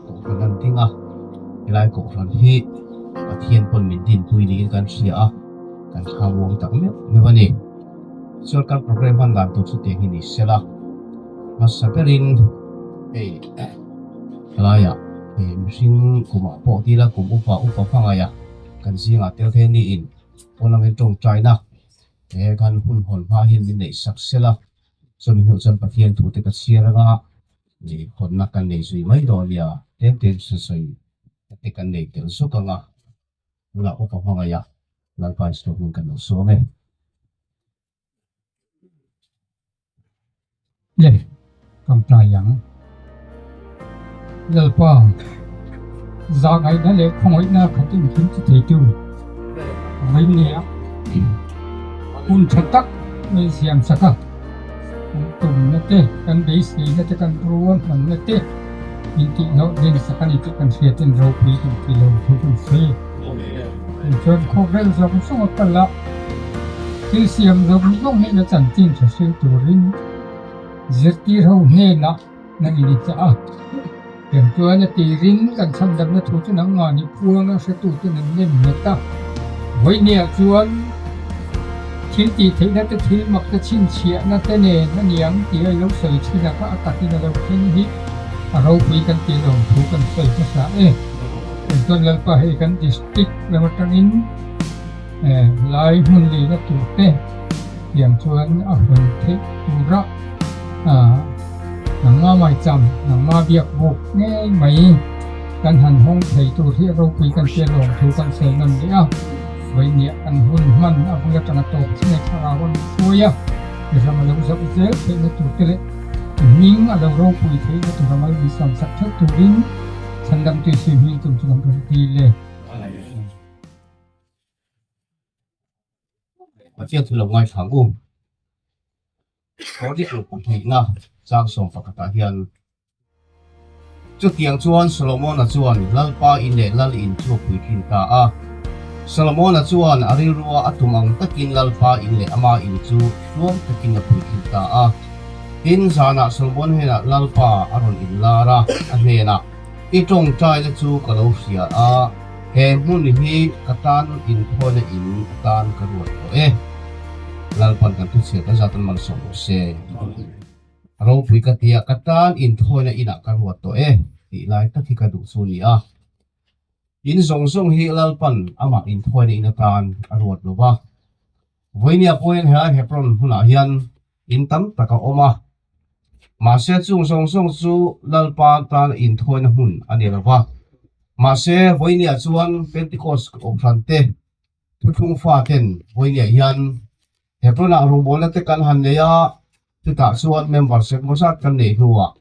Kohhran an ding a, helai Kohhran hi Pathian pawn min dinpui niin kan hria a, kan thla muang tak meuh meuh a ni. Chuan kan program hman dan tur chu tiang hi ni sela, hmasa berin hei helaiah hei mihring kumah pawh tila kum upa upa hmangaih a kan zingah tel thei niin pawn lam hian tawngtaina he kan hun hawn hma hian min neih sak sela, chumi hnuh chuan Pathian thu te ka chhiar anga Nih hawnna kan nei zui mai dawn nia, tlem tlem sawi te kan nei tel zuk ang a, tunah upa hmangaih a Lalpa Isua hming kan lo sawm e. Le, kan tlai ang. Lalpa, zahngaihna leh khawngaihna khat engkim chu theitu Vawinia hun tha tak min siamsak a. Kan tumna te, kan beiseina te, kan ruahmanna te min tihloh den sak a ni tih kan hriatin ropui kan ti lo thu kan sawi. Tichuan khawvel zawng zawng a kal a, thil siam zawng zawng hnena chanchin tha hril turin zirtir ho hnenah nangin i chah a. Tiang chuan a tirin kan chhandamna thu chu nangmah nih puanga hretuten an nem nghet a. Vawinia chuan thil tih theihna te, thil mak te, chhinchhiahna te nen a niang tih a ilo sawi thin a kha a takin a lo thleng hi a ropui kan tih lawm thu kan sawi hmasa e. Tiang chuan Lalpa hei kan district lam atangin lai hmun lihna tur te tiang chuan a hawn theih tura Nangma maicham, nangma biak buk ngei mai kan han hawng thei tur hi ropui kan tia lawm thu kan sawi nawn leh a, vawinia kan hun hman a bul atanga tawp chinai thlarau a nih hruai a, i ram a lo zauh zel theihna tur te leh i hming a lo ropui theihna tur a mal min sam sak theuh turin Chhandamtui Suihming tum chu kan rawn ti le. Pathian thu lo ngaithla ang u. Kawrdik lo pahnih-na chang sawm pakhatah hian chutiang chuan Solomona chuan Lalpa in leh Lal in chu a puitlin ta a. Solomona chuan a rilrua a tum ang takin Lalpa in leh ama in chu tluang takin a puitlin ta a. Tin, zanah Solomon hnenah Lalpa a rawn inlar a, a hnenah, I tawngtaina chu ka lo hria a, He hmun hi ka tan inthawina in atan ka ruat tawh e. Lalpan kan thuchhiat a zat an malsawm rawh se. Ropui ka tia ka tan inthawina inah ka ruat tawh e tih lai tak hi ka duh chu a ni a. In zawng zawng hi Lalpan amah inthawina in atan a ruat lo va. Vawinia pawhin helai Hebron hmunah hian in tam tak a awm a. Mahse chung zawng zawng chu Lalpa tan inthawina hmun a ni lo va. Mahse vawinia chuan Pentecost Kohhran te thuthlung faten vawinia hian Hebron-ah rawngbawlna te kan han nei a, chutah chuan member sek maw zat kan neih hnuah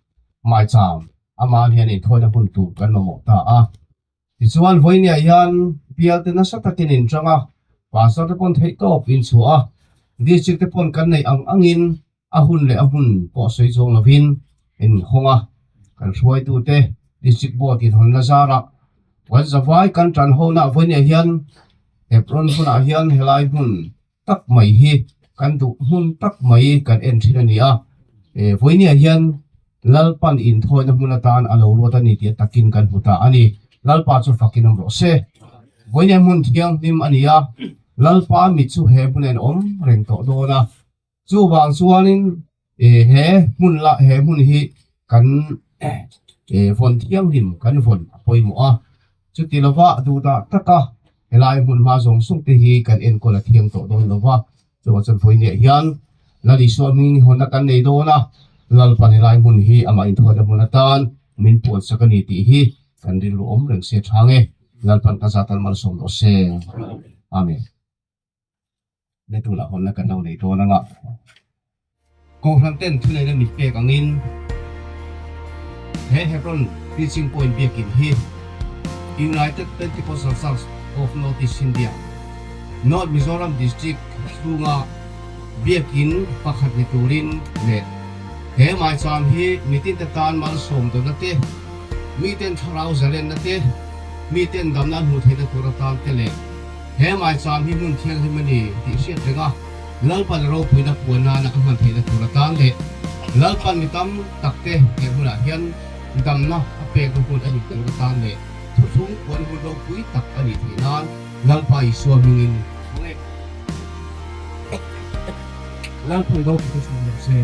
maicham amah hian inthawina hmun tur kan mamawh ta a. Tichuan, vawinia hian bialte nasa takin in chang a, pastor te pawn theih tawp in chhuah a, district te pawn kan neih ang angin a hun leh a hmun pawh sawi chuang lovin in hawng a, kan hruaitute district board in hawnna zarah kan zavai kan tan hona vawinia hian Hebron hmunah hian helai hmun tak mai hi kan duh hmun tak mai kan en thin a ni a, vawinia hian Lalpan inthawina hmun atan a lo ruat a ni tih a takin kan hmu ta a ni. Lalpa chu fakin awm rawh se. Vawinia hmun thianghlim a ni a, Lalpa mit chu he hmunah in awm reng tawh dawn a, chuvang chuanin he hmun la he hmun hi kan vawn thianghlim kan vawn a pawimawh a, chuti lova duhdah taka Helai hmun hma zawng zawng te hi kan enkawl a thiang tawh dawn lo va, chuvang chuan vawinia hian Lal Isua hming hawnna kan nei dawn a, Lalpan helai hmun hi amah inthawina hmun atan min puansak a ni tih hi kan rilru awm reng se tha nge, Lalpan ka zat an malsawm rawh se. Amen. Letula hawnna kan lo nei dawn anga Kohhran ten thuneihna mit pek angin he Hebron Preaching Point biakin hi United Pentecostal Church of North East India, North Mizoram District chhunga biakin pakhat ni turin leh he maicham hi mitinte tan malsawm dawna te, miten thlarau zalenna te, miten damna an hmuh theihna tur atan te leh He maicham hi hmun thianghlim a ni tih hriat reng a, Lalpan ropuina puan nana a hman theihna tur atan leh Lalpan mi tam takte he hmunah hian Damna a pekna hun a nih tur atan leh thuthlung puan hun ropui tak a nih theih nan Lalpa Isua hmingin hmang e. Lalpui ropui te chhung rawh se.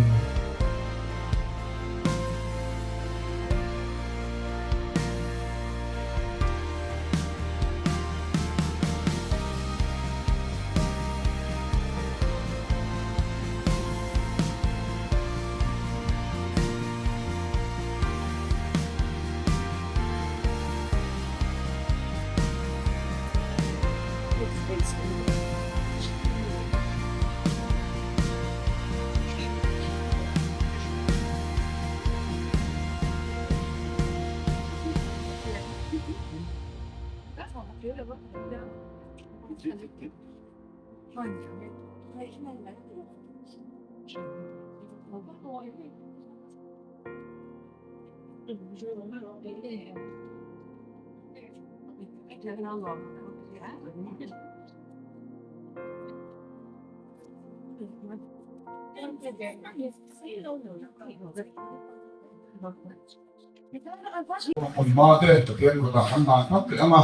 Hmunhma te Pathian kutah kan dan thap leh ang a,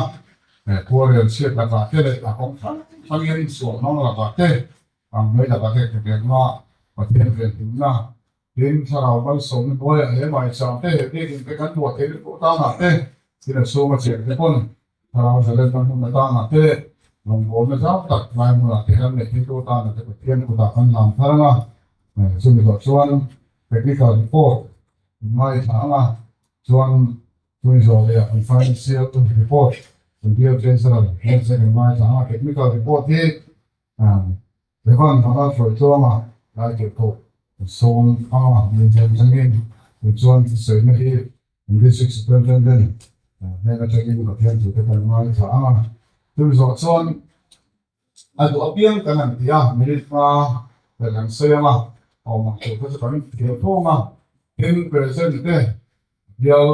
khuarel chhiat lakah te leh a kawng hrang hrangin sual hmang lakah te ang mai lakah te hetiang Pathian venhimna Tin, thlarau malsawmna hnuaiah he maicham te leh biakinn te kan buah theih lutuk atanah te, thil a chhunga cheng te pawn thlarau zalenna hmun atanah te leh rawngbawlna zau tak lai hmunah te kan neih theitu atanah te Pathian kutah kan hlang thar ang a. Chumi zawh chuan technical report kan ngaithla ang a, chuan chumi zawh leh ah kan financial report kan bial treasurer hian che kan ngaithla ang a. Technical report hi Evan hmanga hruai tluanga lai tirh pawh sawm anga min then changin tichuan thusawina hi an District Superintendent hnen atangin Pathian thute kan ngaithla ang a. Chumi zawh chuan a duh apiang kan han ti a, minute hma kan han sawi ang a, awm ang tur kha chu kan thiam tho ang a. Tin, President te bial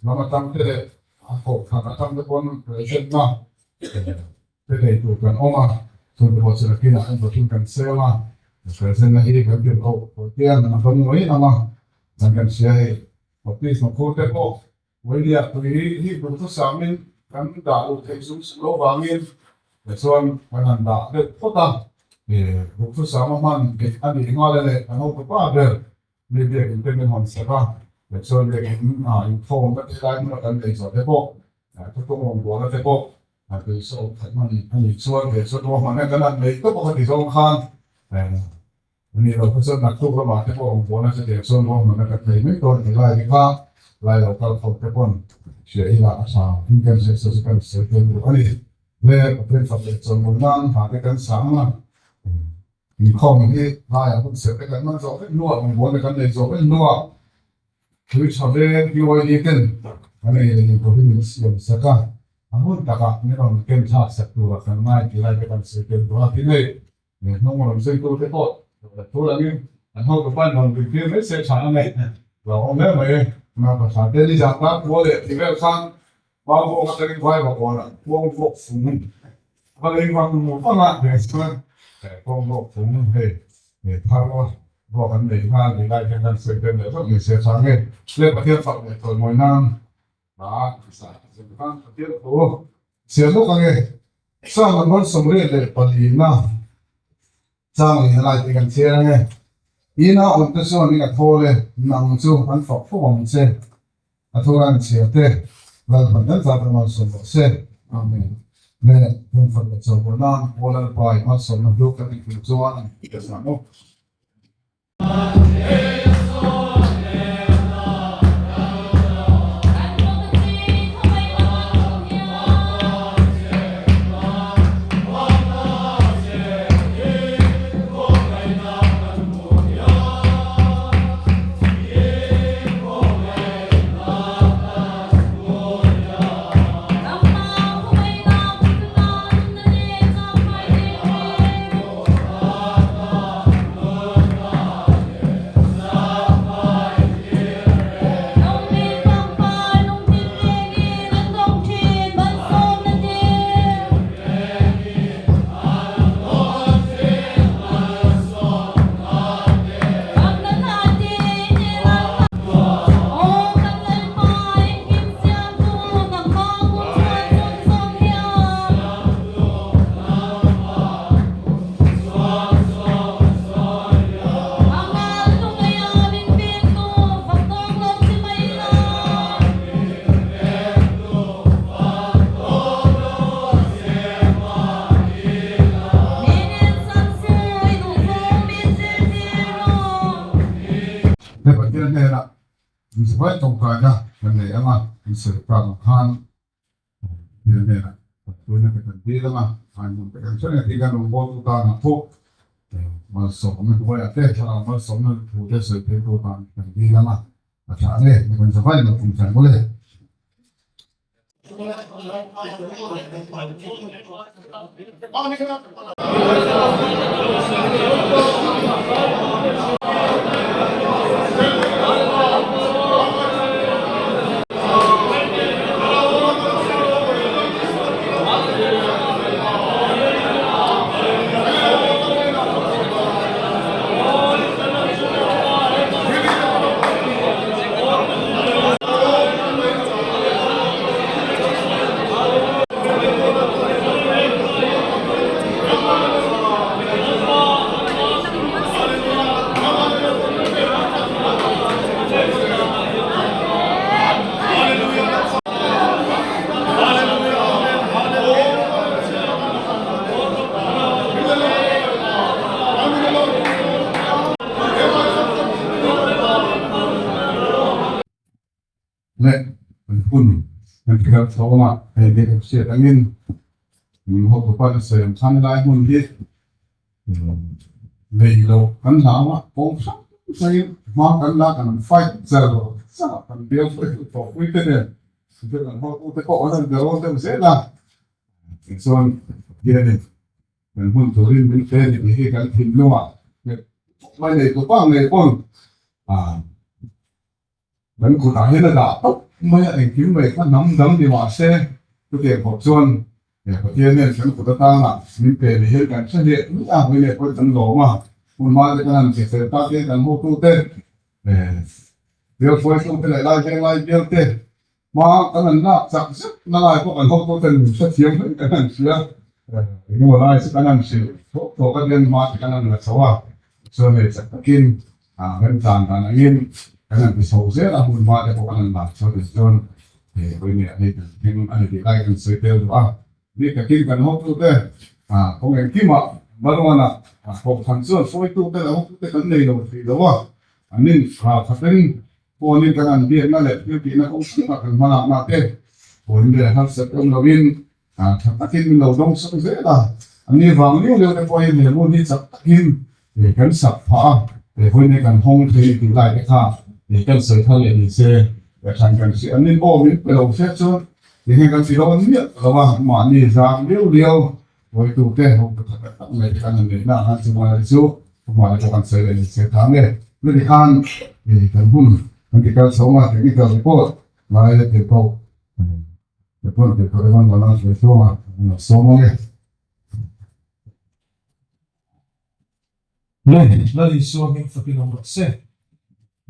lam atang te leh a kohhran atang te pawn President na Te nei tur kan awm a, chumi pawh chu nakinah an vathum kan siam a, present-na hi kan tirh loh pawh hian a dawng mai ang a, dan kan hria hei. Baptisma khur te pawh Wailia tui hi duhthusangin kan dah luh theih zung zung loh vangin tichuan kan han dah deuh phawt a, duhthusama hman dik a nih nghal e leh kan hotu pa ber mi biakin te min hawn sak a, tichuan biakin inkhawmna te lai hmuna kan nei zawh te pawh thuthlung rawngbawlna te pawh A tui saw khat hman a nih chuan kei chuan ruahmanna kan han nei tawp a ka ti zawng khan a nih loh kha chuan naktuk lamah te pawh rawngbawlna chu tiang chuan ruahmanna kan nei mai dawn tih lai hi kha lai lo kal khawp te pawn hria ila a tha in kan hriat chu kan sawi tel duh a ni. Le Pathian fak leh chawlhmul nan hna te kan sang a, inkhawm hi laiah hun serh te kan hman zawh vek hnuah rawngbawlna kan nei zawh vek hnuah Tui tha veng PYD ten kan ei leh in pawhin min siam sak a, a hun takah min rawn ken thlak sak turah kan ngai tih lai te kan sawi tel duh a, tin hei hnung rawn zuitu te pawh thu langin an hotu pa'n rawn rin tir mai se tha ang e, lo awm hle mai e. Naupasha te ni zan tan kual leh ti vel khan Mau bawk atangin vai vakawnah khuang bawk fung va lei vang vang a, heng chuan khuang bawk fung hei thar bawk an nei nghal ni lai hian kan sawi tel leh vak ni se tha nge le Pathian fak leh chawi mawi nan a khan Pathian thu siam bawk ang e. Psalm number 84 na chang leh lai te kan chhiar ang e. Ina awm te chuan in a thawl e, nang chu an fak fo ang che. A thu an chhiar te Lalpan kan zat a malsawm rawh se. Amen. Le hun fak leh chaw nan Aw Lalpa i malsawmna hlu kan inhmuh chuan ka zah maw. Inzavaih tawngtaina kan nei ang a, kan sawi tak ang khan Pathian hnenah tanpuina te kan dil ang a, ngaihmawm te kan hre reng tih kan rawngbawltu tanah pawh malsawmna hnuaiah te thlarau malsawmna thu te sawi thei tu tan kan dil ang a, a tha ang e, ni kan zavaiin lo tawngtai mawle. Leh kan hun kan hriat chho ang a, hei hi kan hriat angin min hotupa na sawi ang khan helai hmun hi nei lo kan hlau a, kawng hrang hrangin hma kan la kan fight char char a, kan bial hruaitu tawhpui te nen kan hotute pawh an han berawn deuh zel a, tichuan Pathianin Kan hmun turin min pe ni tih hi kan thinlungah nghet mai nei tawp a, ngei pawn kan kutah hian a dah tawp mai a, engkim mai kha hnam dang ni mah se chutiang khawp chuan Pathian hian kan kut atana min pe ni hian kan hre hleh mai a, hmui leh pawn kan lawm a, hmun hma te kan han che fel tak hian kan hotute bial hruaitute leh lai veng lai bial te Hma kan han lak chak zet na lai pawh kan hawk ten hrethiam hle kan han hria. Engemaw lai chu kan han hrilh thawk thawk a tian hma te kan han la chho a, chuan hei chak takin remtlan dan angin kan han ti chho zel a, hmun hma te pawh kan han lak chho leh chuan he vawiin ah hei kan thleng a ni tih lai kan sawi tel duh a. Ni takin kan hawktute kawng engkimah Baruana kohhran chuan hruaitute leh hawktute kan nei lo thei lo a, an in khatin Phone-in kan han biakna leh thil tihna kawng hrang hrang kan hmalakna te phone leh harsat awm loin tha takin min lo dawng sawn zel a, ani vang liau liau te pawhin he hmun hi chak takin kan sak phah a, he hun hi kan hawng thei tih lai te kha kan sawi thar leh ni se thlan kan hriat an nin aw min pe lo hriat chuan tihian kan ti dawn miah lo a, mahni zang liau liau hawitu te ho tak tak mai te kan han neihna ah khan chumai chu Hmai pawh kan sawi leh ni se thang e. Chuti khan kan hun kan ti kal chho a, technical report lai tir pawh report tir pawh evan bala sawi chhuak a, an lo sawm ang e. Le, Lal Isua hming fakin awm rawh se.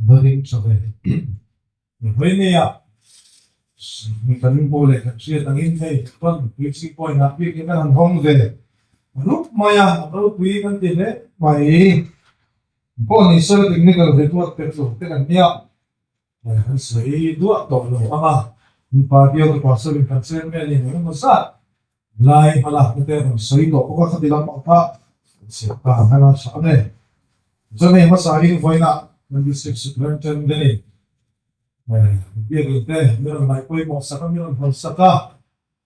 Va ring tha ve. Vawi neia kan pawh leh kan hriat angin hei chuan preaching point ah biakin kan han hawng ve rup mai a, a ropui kan ti hle mai. Pawh ni se technical report pe tur te kan nia, kan sawi duah tawh lo ang a, mipa bial pastor in kan chairman in engemaw zat Lai hmalakna te rawn sawi tawh bawk a, khati lam ang kha kan siam ta ang a tha ang e. Chuan hei hmasa hi vawiinah kan District Superintendent in biakin te mi rawn ngaih pawimawh sak a, mi rawn hawn sak a,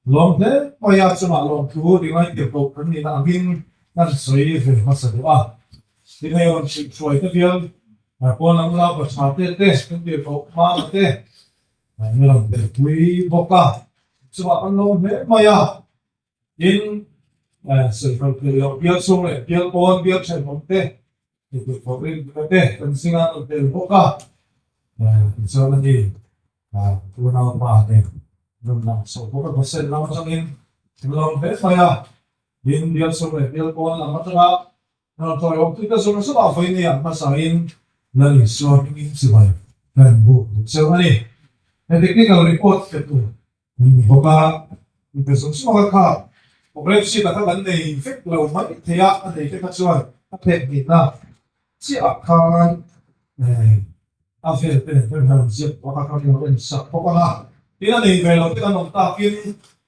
lawm hle mai a, chungah lawmthu ringai tir koh kan nihna angin kan sawi ve hmasa duh a. Tin hei rawn hrilh hruai te bial pawn lam la pa tha te te kan tir koh hmanga te Mi rawn belhpui bawk a, chuvah kan lo hle mai a, tin sawi theih loh bial chhung leh bial pawn bial thenawm te tihtur pawh rinna te kan zinga an rawn tel bawk a, tichuan a ni unaupa nen rawn lang chho bawk a, Gosen lam atangin kan lo hle mai a, tin bial chhung leh bial pawn lam atanga Hna tawih awm tute zawng zawng ah vawi nei ah hmasa in Lal Isua hmingin chibai kan buk duh cheu a ni. He technical report pe tur kan ni bawk a, mite zawng zawng a kha program sheet a kha kan nei vek lo mai thei a, a nei te kha chuan a pek hnihna chiah ah khan a vel te nen khan han ziak bawk a, kan lo en sak bawk ang a. Tin a nei ve lo te kan awm takin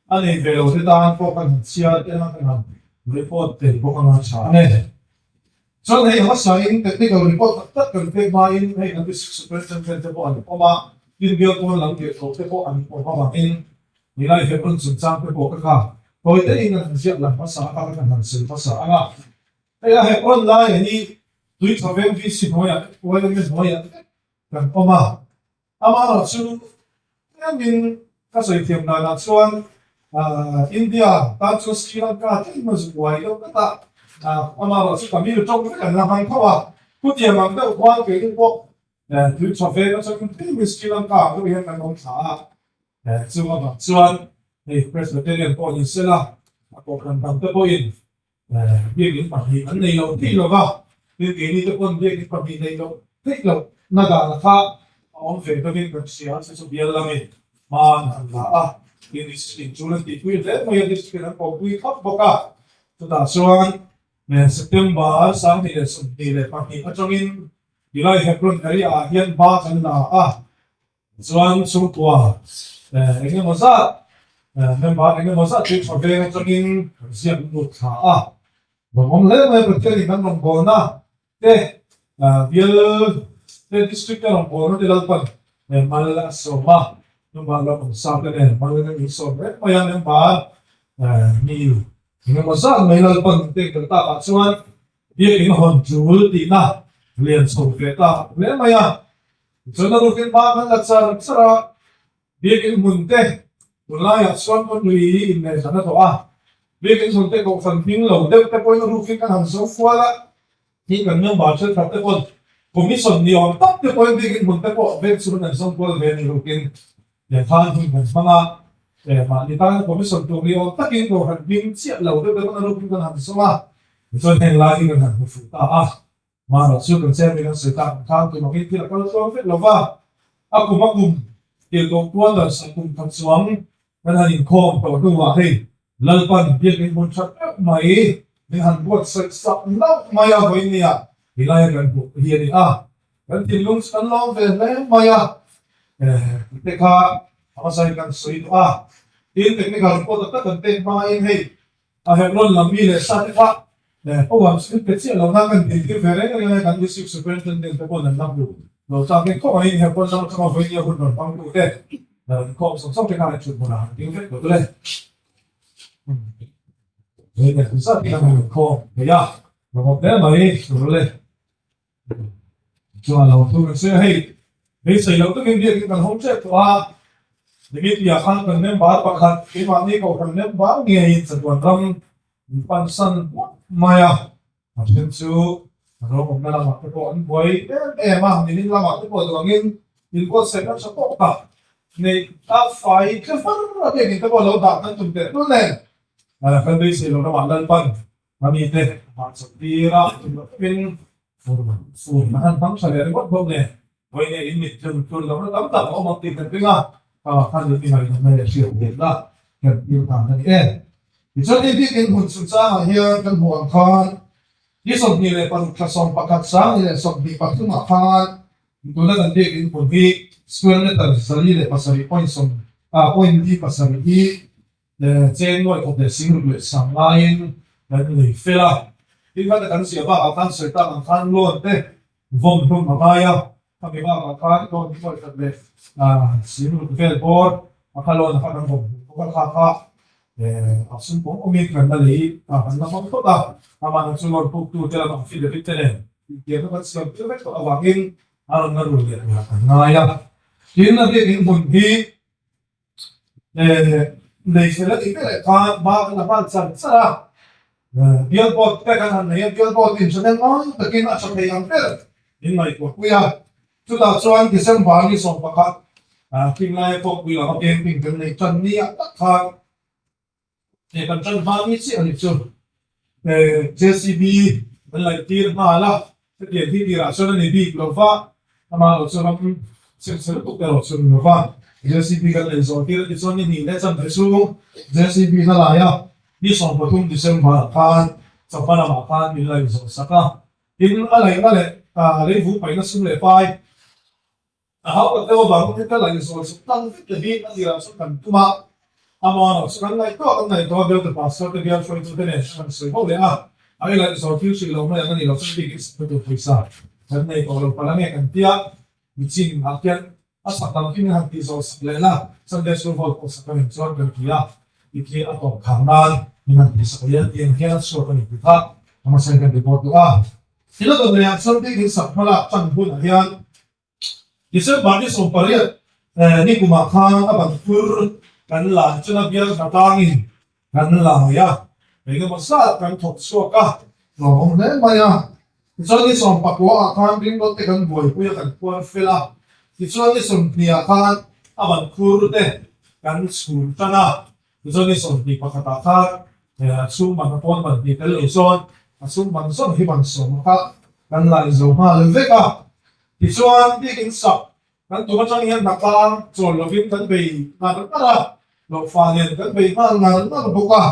a nei ve lo te tan pawh kan han chhiar te anga kan han report tel bawk anga tha a ni. Chuan hei hmasain technical report tak tak kan pek hmain hei kan district superintendent te pawh an awm a, tin bial pawn lam tirh tawh te pawh an awm avangin nilai Hebron chungchang te pawh ka kha tawi deuhin kan han ziak lang hmasa a, ka kan han sawi hmasa ang a. Hei a Hebron lai hi Tuitha veng VC hnuaiah YMA hnuaiah vek kan awm a. Amaherawh chu tlemin ka sawi thiam danah chuan India tan chuan Sri Lanka tlem a zu buai deuh tlat a, amaherawh chu Tamil tawng vek an la hmang tho a, chutiang ang deuh khuan keini pawh tui tha veng atangin tlemin Sri Lanka ang deuh hian kan awm thla a, chung avang chuan hei Presbyterian pawh ni sela a kohhran dang te pawhin Biakinn pahnih an nei lo theih lo va, tin keini te pawn biakinn pahnih neih loh theih loh na dan kha a awm ve deuhin kan hria a, chu chu bial lamin hman an la a, tin district in chul an tihpui hle mai a, district in an pawmpui thlap bawk a, chutah chuan September 2022 atangin July Hebron area ah hian hma kan la a. Chuan chhungkua eng emaw zat member eng emaw zat chu tha veng atangin kan ziak lut thla a. Lawmawm hle mai Pathianin kan rawngbawlna te bial te district te rawngbawlna te Lalpan mal a sawm a, member lam awm sa te nen mal an insawm reng mai a, member mi eng emaw zat mai Lalpan pek tel takah chuan biakin hawn tul tihna lian chho ve ta hle mai a. Chuan a rukin hma kan la char char a, biakin hmun te tunlaiah chuan pawn lui hi inneih hlan a tawh a, biakin hmun te kohhran hming lo deuh te pawhin a rukin kan han zo fual a, tin kan member thenkhat te pawn commission ni awm tak te pawhin biakin hmun te pawh veng chhungin an zawng kual ve a ni rukin khan hun kan hmang a, mahni tana commission tur ni awm takin kohhran hming chiah lo deuh te pawn a rukin kan han zawng a, tichuan heng lai hi kan han hmu fuh ta a. Mahrawh chu kan chairman an sawi tak ang khan tum angin thil a kal tluang vek lo va, a kum a kum tirhkoh puan dan sak kum khat chuang kan han inkhawm tawh hnuah hei Lalpan biakin hmun that deuh mai min han buatsaih sak nauh mai a vawiin nia tilaia kan hmuh hi a ni a, kan thinlung chu kan lawm ve hle mai a, tih te kha a hmasain kan sawi duh a, tin technical report tak tak kan pek hmain hei A Hebron lam mi leh sa te kha power chu pe chiah lo na kan din tir ve reng reng a, kan District Superintendent te pawn an la hmu lo tak in khawp angin Hebron lam atanga vawinia hun rawn hmang tu te inkhawm sawk sawk te khan an thut hmunah han ding vek tawh le. Vawinia hun zat hi kan han inkhawm thei a, lawmawm hle mai tur le. Chuan lo thu kan sawi a, hei beisei loh takin biakin kan hawng tep tawh a, Dimitri-a khan kan member pakhat keimahni kohhran member ngeiin chatuan ram min pansan hmawk mai a, a then chu rawngawmna lamah te pawh an buai em em a, nimin lamah te pawh duangin inbuatsaihna tha tawk tak neih a fai tle far a biakin te pawh lo dah kan tum teh hlul nen kan beisei loh ramah Lalpan A mite mah chawlh a tum loh takin fur fur an han hmang tha leh ringawt bawk nen vawiin in mit tlun tlun lohna tam tak a awm ang tih kan ring a, ka khan in ingaihna leh hriat theihna kan tir dan a ni e. Tichuan hei biak in hmun chungchangah hian kan hmuh ang khan ni 26 thla 11 2023 ah khan tuna kan biak in hmun hi square meter 407 point sawm point li pasarih hi Cheng nuai khawp leh sing ruk leh sang laiin kan lei fel a, tin khata kan ziah bakah khan sawi tak ang khan loan te vawm hlum a ngai a, khami bakah khan loan hi nuai khat leh sing ruk vel bawr a kha loan a kha kan vawm hlum bawk a, kha kha a sum pawm awmin kan la lei a, kan la hmang phawt a, amah chu loan puk tu te lamah affidavit te nen intiamna kan siam tir vek tawh avangin a rawn la rul leh tur kan ngai a, tin a biakin hmun hi Nei fel a nih ber khan hma kan la hman char char a, bial board te kan han nei a, bial board in channel ngai takin a tha thei ang ber min ngaihtuah pui a, chutah chuan December ni 11 Khinglai a kawngpui lama camping kan neih tan ni ah tak khan He kan tan hma ni chiah a nih chu. JCB an laih tir nghal a, hetiang hi tirah chuan a ni bik lo va, amah erawh chu ram chhemchhe lutuk erawh chu a ni lo va. JCB kan laih zawh tir a ti chuan ni hnih leh chanve chhung JCB na lai a, ni 13 December ah khan chawhma lamah khan min laih zawh sak a, tin a laihna leh leivung paihna sum leh pai A hau tak deuh avang pawn ka laih zawl chu tlang vek leh hi a tirah chuan kan tum a, amaw erawh chu kan ngaihtuah kan ngaihtuah a, bialte pastor te bial hruaitute nen kan sawi ho leh a. A ila zawr thil hrih lo mai ang a ni lo chuan bikin sak na tur pawisa kan nei tawh lo palh ange kan tia michin ah khian a sak lam khi min han tih zawh sak leh la Sunday School Hall pawh sak a nih chuan kan ti a tikhi a tawp khar nan min han tih sak leh a tih ang hian a chhuak a ni tih kha a hmasa in kan report duh a. Thil a dawt leh ah chuan bikin sak hmalak tan hunah hian December ni 18 ni kumah khan a ban fur kan la chuan a bial hna tlangin kan la mai a, engemaw zat kan thawk chhuak a, hlauhawm hle mai a. Tichuan ni 19 ah khan ringawt te kan buaipui a kan khuar fel a, tichuan ni 20 ah khan a ban khur te kan chhun tan a, tichuan ni 21 ah khan a chhung ban a pawn ban hnih tel lo chuan a chhung ban zawng hi ban sawm kha kan la inzo nghal vek a. Tichuan, biakinn sak kan tum atang hian hnatlang chawl lovin kan bei ngar ngar a, hlawhfa nen kan bei nghal ngar ngar bawk a.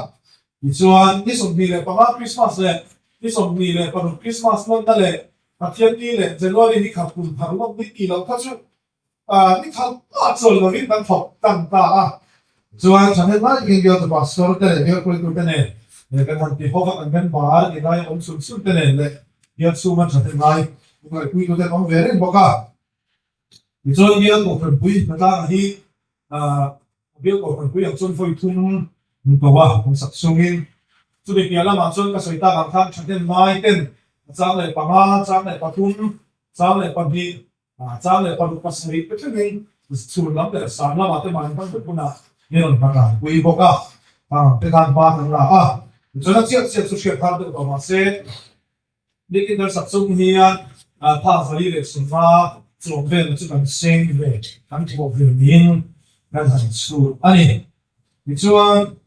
Tichuan, ni 25 Krismas leh ni 26 Krismas lawmna leh Pathianni leh January ni khat kum thar lawm ni tih loh kha chu ni khat pah chawl lovin kan thawk tan ta a. Chuan, thahnem lai takin bialtu pastor te leh bial hruaitute nen kan han ti ho va, kan member ni lai awm chhun chhun te nen leh bial chhunga thahnem lai ngaihpuitute an awm ve reng bawk a. Tichuan, bial kohhranpui hnatlangah hi bial kohhranpui ang chuan vawi thum an ko a, an sak chungin. Chumi piah lamah chuan ka sawi tak ang khan thahnem lai ten a chang leh panga, chang leh pathum, chang leh pahnih, Chang leh paruk pasarih te thlengin chhun lam leh san lamah te mahni hman vek hunah min rawn hma tlan pui bawk a, hang te khan hma kan la a, tichuan a chiah chiah chu hriat har deuh tawh mahse biakin kan sak chung hian phak vali leh summa chawm velna chu kan seng ve kan thawh ve niin kan han chhut a ni. Tichuan.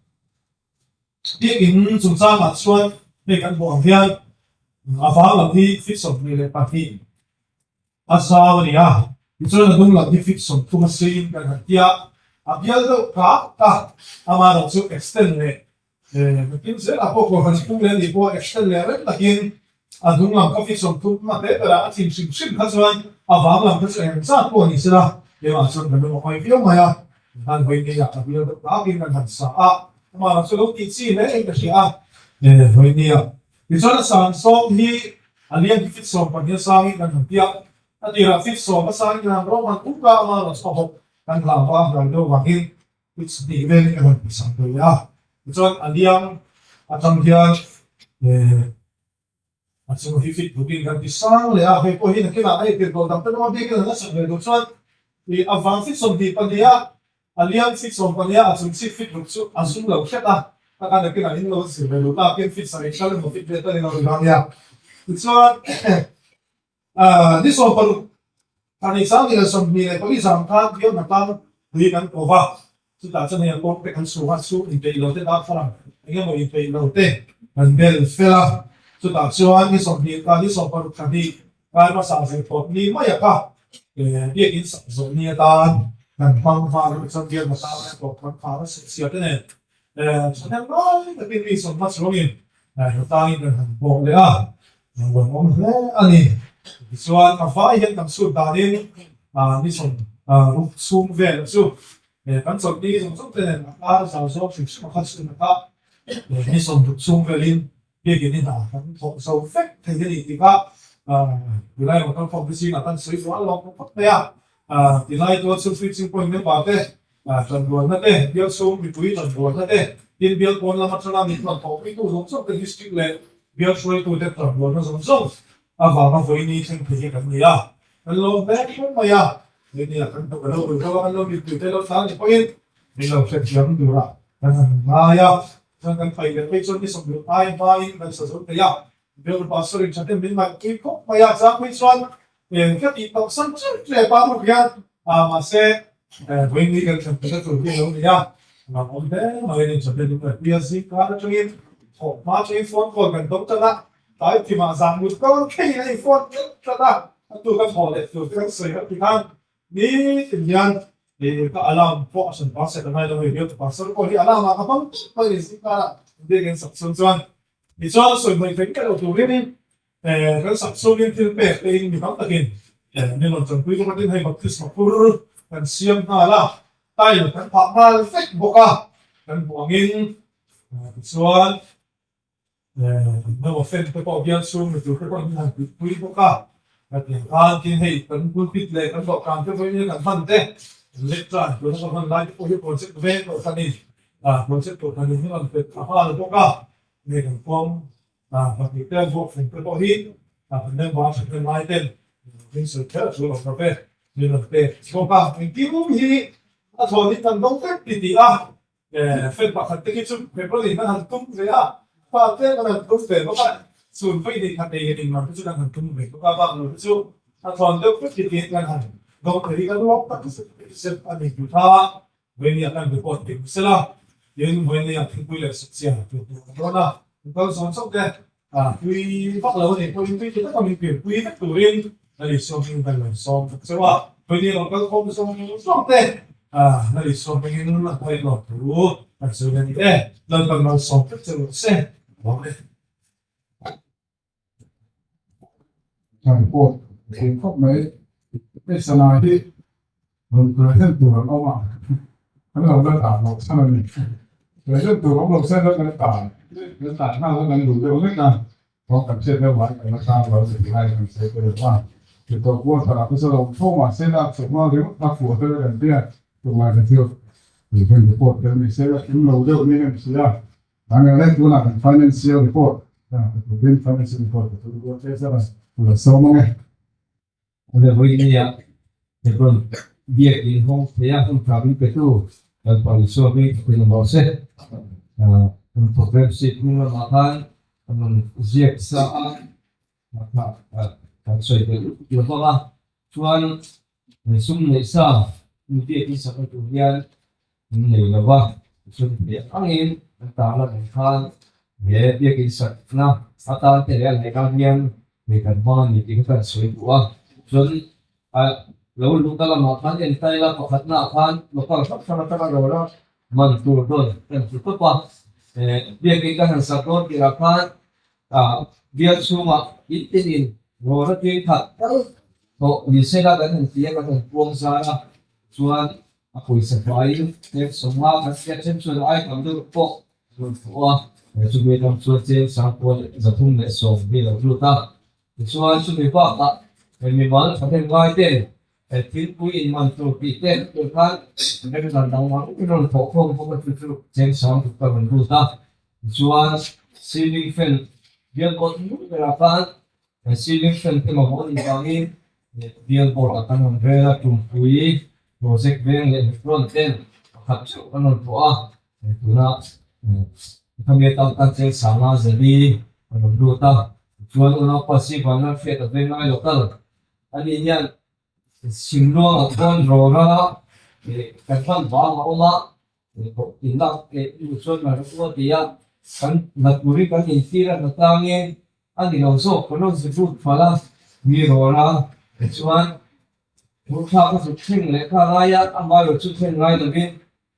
Biakinn chungchangah chuan hei kan hmuh ang hian a vang lam hi feet 22 a zau a ni a, tichuan a hnung lam hi feet 30 a seiin kan han ti a, a bial deuh kak a, amaherawh chu extend leh nakin zelah pawh kohhran hnung leh anih pawh extend leh reng takin A hnung lam kha feet 30 a te berah a thin hrim hrim kha chuan a vang lam kha chu eng zat pawh a ni sela, keimah chuan ka lung a hawi viau mai a, han hawi ngei ah ka bial deuh takin kan han sa a, amah lam chu lo tih chi hle in ka hria a, hawi ngei ah. Tichuan a sang sawm hi a lian hi feet 12 a sangin kan han tia, a tirah feet 10 a sangin kan han rawng han uk a, amah lam chu a hawp kan hlau a, hlai deuh vangin feet 2 velin ka rawn ti sang thei a, tichuan a liang atang hian A chung hi fit booking kan ti sang leh a, hei pawh hi nakinah hei tirhkoh dang te rawng biakin an la sak ve duh chuan ih a vang fit 22 a, a liam fit 14 a, a chung chhip fit ruk chu a zum lo hret a, taka nakinah in lo zir ve duh takin fit sarih tal emaw fit ve tal in a rawn dah nia. Tichuan ni 16 thla 24 zan khan bial hnatlang tui kan ko va, Chutah chuan hei a kawng te kan chhung a, chhung inpeih lo te darthlalang eng emaw inpeih lo te kan bel fel a. Chutah chuan ni 20 ka ni 16 thla hnih kai hmasa zir thawt ni mai a kha biakin sak zawh ni atan kan hmang nghal a, chuan bial hmasa leh tawp kan khar a chhia te nen thahnem ngai takin mi sawmhma chungin hnatangin kan han bawk leh a, nuam awm hle a ni. Tichuan a vai hian kan chhut danin ni 60 chhung vel chu Kan chawlhni zawng zawng te nen a kar zau zawng hrim hrim a kha chhun a ni 60 chhung velin biakin i hna kan thawh zo vek thei a ni tih kha tilai motor khawm te zingah kan sawi zual lawk phawt mai a. Tilai tual chhung preaching point member te tanrualna te, bial chhung mipui tanrualna te, tin bial pawn lam atanga min rawn thawhpuitu zawng zawng te district leh bial hruaitute tanrualna zawng zawng avanga vawiini thleng thei hi kan ni a. Kan lo hle hle mai a, hei kan hnuk a lo ui deuh a, kan lo mipui te lo tlan ni pawhin min lo hrethiam tur a kan han ngai a, chuan kan pai leh phei chuan ni 20 ai hmain kan sa zo thei a, Bible Pastor in thahnem min ngaihpui khawp mai a, chang phei chuan eng ka tih tawh san ṭep ṭep a ruk hian mahse vawiin kan thlen theihna tur hi a lo ni a, lam awm hle mai a ni, thahnem min ngaihpui a, zingkar atangin thawh hma atangin phone call kan dawng tan a. Tlai thimah zan mut ko thleng in a in phone tlat tlat a, a tu ka thawh leh tur te kan sawi kha ti khan nitin hian ka alarm pawh a hran pa set a ngai lo hei bialtu pastor pawh hi alarm ah ka hmang tlat mai ni zingkar ah biakin sak chhung chuan tichuan sawi hmai theih miah lo turin kan sak chhungin thil pek te in mi tam takin min rawn tanpui bawk a tin hei baptisma phur kan siam nghal a tile kan phah nghal vek bawk a kan hmuh angin tichuan. Emaw fan te pawh bial chhung mi tur te pawh in han tih pui bawk a, hetiang khan tin hei kan pulpit leh kan dawhkan te vawiin kan hman te lectern tuna kan hman lai te pawh hi project veng tawh khan in project tawh khan in rawn pet thla nghal bawk a, hei kan kawng pahnih te vuak feng te pawh hi kan member a thahnem lai ten min sawi kher a tul awm lo ve min rawn pek bawk a, engkim hi a thawn in kan dawng vek ti tih a. Fan pakhat te khi chu February kan han tum ve a, fa te kan han tum ve bawk a, chhun pawh i nei khat ei ring lam te chu kan han tum ve bawk a, bak lo te chu a thawn deuh vek hi tiin kan han do thei hi kan lawm tak zet a ni tih kha Vawini ah kan report thei hmu sela, tin Vawini ah thingpui leh sawhchian tur tur kan dawn a, kan kal zawn chauh te Tui vak lo a nih pawhin tui tha taka min pianpui vek turin Lal Isua hming kan lo sawm vek chauh a. Tui lo kal khawm zawng zawng te Lal Isua hmingin a hnuai lawm thu kan sawi a ni e. Lalpan lo sawm vek che rawh se. Lawm e. Kan pawh thei khawp mai. Hei sana hi rawn present tur an awm a, an lo la dah loh chhan a ni. Present tur awm lo se kan tan kan tan nghal kha kan duh deuh hlek a, thawm kan hriat deuh vang kan la tan lo a ni tih lai kan sawi ta deuh a. Tih tawh kual thar ah te chu a lo awm fo mahse lak chhuah hma ringawt a fuh fel kan tia tunlai kha chu kan report tel ni se la kim lo deuh niin an hria. Ang leh tunah kan financial report financial report ka thu rual che zar a, la sawm ang e. Awle vawinia Hebron biakin hawng theia hun tha min petu Lalpa Isua hming thawkin awm rawh se. Kan program sheet hnung lamah khan kan rawn ziak sa a, kan sawi belh lo bawk a. Chuan sum neih sa biakin sakna tur hian Min nei lo va, sum theih angin an tarlan ang khan he biakin sakna atan te leh a lehkha hian hei kan hmang a ni tih kha kan sawi duh a. Chuan lo luhna lamah khan entaila pakhatnaah khan local hrang hrang atanga rawra man tur dawn kan hmu tawp a. Biakin kan han sak dawn tirah khan bial chhungah in tinin rawra tui khat tal tawh ni sela kan han ti a, kan han puang zar a. Chuan a pawisa hmaiin cheng sawmnga kan hriat ṭhen chuan ai tam deuh pawh rawn thawh a, chumi lam chuan cheng sangpuan 310 hi a lo lut a. Tichuan chumi bakah mimal thahnem ngai ten thilpui inman tur tih te tur khan remdan dang dang in rawn thawh khawm bawk a, chu chu cheng sang ruk a rawn lut a. Tichuan ceiling fan bial bawt ngun berah khan ceiling fan te mamawh a nih vangin Bial board ah kan rawn rel a, Tumpui project veng leh Hebron ten pakhat theuh kan rawn thawh a, tuna khami atan tan cheng sanga zali a rawn lut a, tichuan unaupa Sivan ram hriat a veng ngai lo kal a nih hian Simluang ah khuan rawra kan hman vang a awm a, in lak chuan a ti a, kan naturi kan intir a hna A ni lo zawk, ka rawn zut lut fal a, mi rawl a, tichuan thurthlak a zut thleng leh kha ngai a, amaherawh chu thleng ngai lovin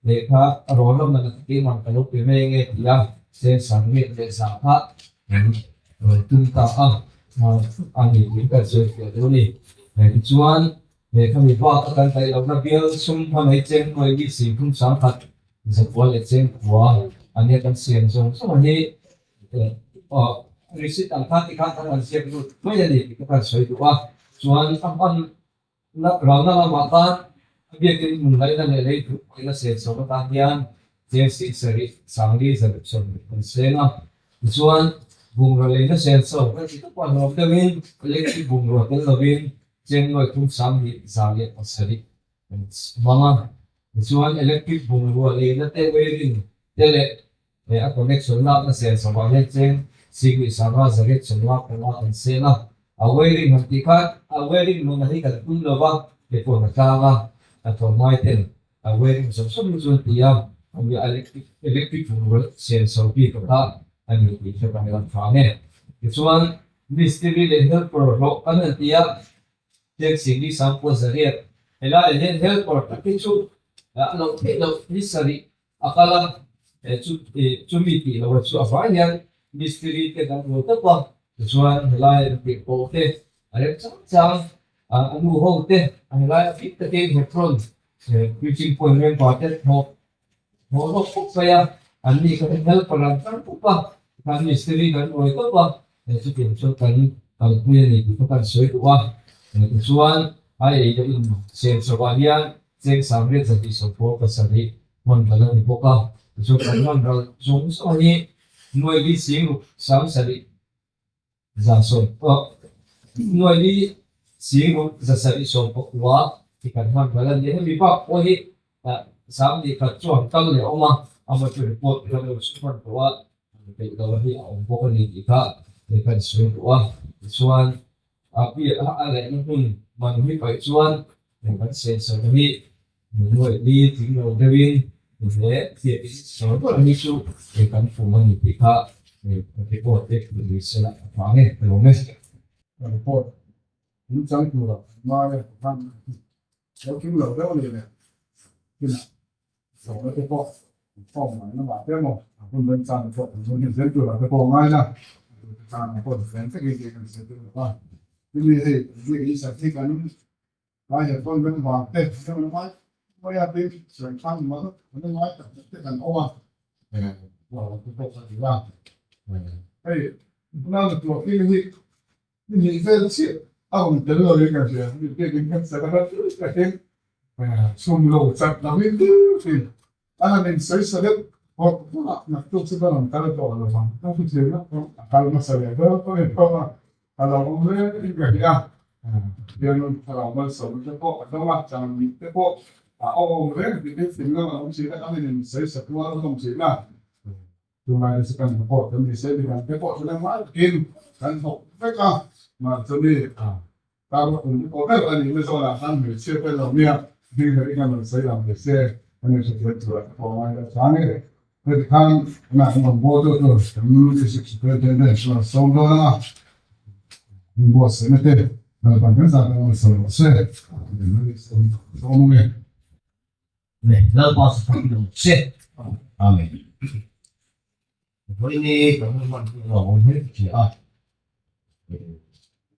lehkha a rawl lam nana keimah ka lo pe mai ange ti a, cheng sang nget leh zah kha kan rawn tum ta a, a ni tiin kan sawi fiah deuh a ni. Tichuan lehkha mi bak a kan daih lohna bial sum hmanei cheng hnuai mi 33 zakua leh cheng kua a nia kan siam zawng zawng hi Receipt ang khan tikhan kan han ziak lut mai a ni tih ka kan sawi duh a, chuan a hman ralna lamah khan a biakin hmun laihna leh lei duh pawhin a sel chho atan hian cheng sih sarih sangli zaruk sawmhnih kan seng a, tichuan bungraw leina sel chho kan ti tawp a, hlawm deuhin electric bungraw tel lovin cheng nuai thum sanghnih za leh pasarih kan hmang a, tichuan electric bungrua leina te wiring te leh He a connection lakna sel chhovah hian cheng sikni sangha zariat sawmnga panga kan seng a, a wiring han tih khan a wiring nuna hi kan tum lo va, kei pawh hna tlang a, a tlawmngai ten a wiring zawm zawm hi chu an ti a, ami electric electric bungrua sel chho bik kha a ni tih hre kan rawn thang e. Tichuan mistiri leh helper hlawh kan han ti a, cheng sikni sangpua zariat helaiah hian helper tak hi chu a loh theih loh ni sarih A kal a, chu chumi tih loh chu a vai hian mistiri te kan rual tawp a, tichuan helai an tih pawh te a rem chang chang a nu ho te a helai a bik takin Hebron preaching point member te thawh thawh rawk khawp mai a, an ni kha helper an tar pup a. Tikhan mistiri kan ruai tawp a, chutiang chuan kan kalpui a ni tih kha kan sawi duh a. Tichuan, a ei leh in chen chauhah hian cheng sangriat zahnih sawmpawl pasarih hman ral a ni bawk a. Tichuan, kan hman ral zawng zawng hi nuai li sing ruk sang sarih za sawm nuai li sing ruk za sarih sawm pakua ti kan hman ral a ni. Hemi bak pawh hi Sang khat chuan kal leh a awm a, amah chu report kan lo chhun hman tawh a, peih lo hi a awm bawk a ni tih kha hei kan sawi duh a. Tichuan, a piah a laihna hmun man hi paih chuan hei kan senso te hi nuaih li tling lo deuhin he biakin sawi ber hi chu hei kan tum a ni tih kha hei report te ni sela a vang e, ka lawm e. Report In chang tura ngai a khan lo kim lo deuh a ni le. Kinah zawhna te pawh an form mai na mah te emaw a hun remchang te pawh an hun hi zel tura te pawh ngai la. A tu te tan ang pawh zen takin tih kan zir tir a. Chumi hei ziak in sak hi kan ngai hian pawn rem vang te rem ngai mai a tin sawi khan mal an ngai tak tak te kan awm a. Te pawh ka ti a. Hei huna na tuah thil hi Ni hnih vel chiah a rawn tel lo in ka hria, mi biakin kan sak a hlat luih takin chhum lo chat lo in deuh thin. A han insawi sa deuh hawk hawk a, naktuk chu ka rawn kal tawh lo ang, ka hmu lawk pawh a kal hmasa leh ber pawh in pawh a, a lo awm reng in ka hria. Bialnu thlarau malsawmna te pawh a dawng a, changmit te pawh a awm reng tih te thinlung a awm thin a, kan insawi sa kual hlawm thin a. Tunlai nasa kan report kan ni se midang te pawh chuan engmah takin kan thawk vek a, mahse mi tar kum te pawh ber a nih na zawnah khan hmeichhia te lo nia hming hlei khan rawn sawi lang ve se kan inhrethiam turah te pawh a ngai deuh chang e. Heti khan tunah kan rawn bawl deuh tur kan District Superintendent chu rawn sawm dawn ang a, inbuatsaihna te Lalpan kan zah kan rawn sawi rawh se, sawm ang e. Lalpa chu fak lo che. Amen. Vawiini kan hun hman hi a awm hle che a.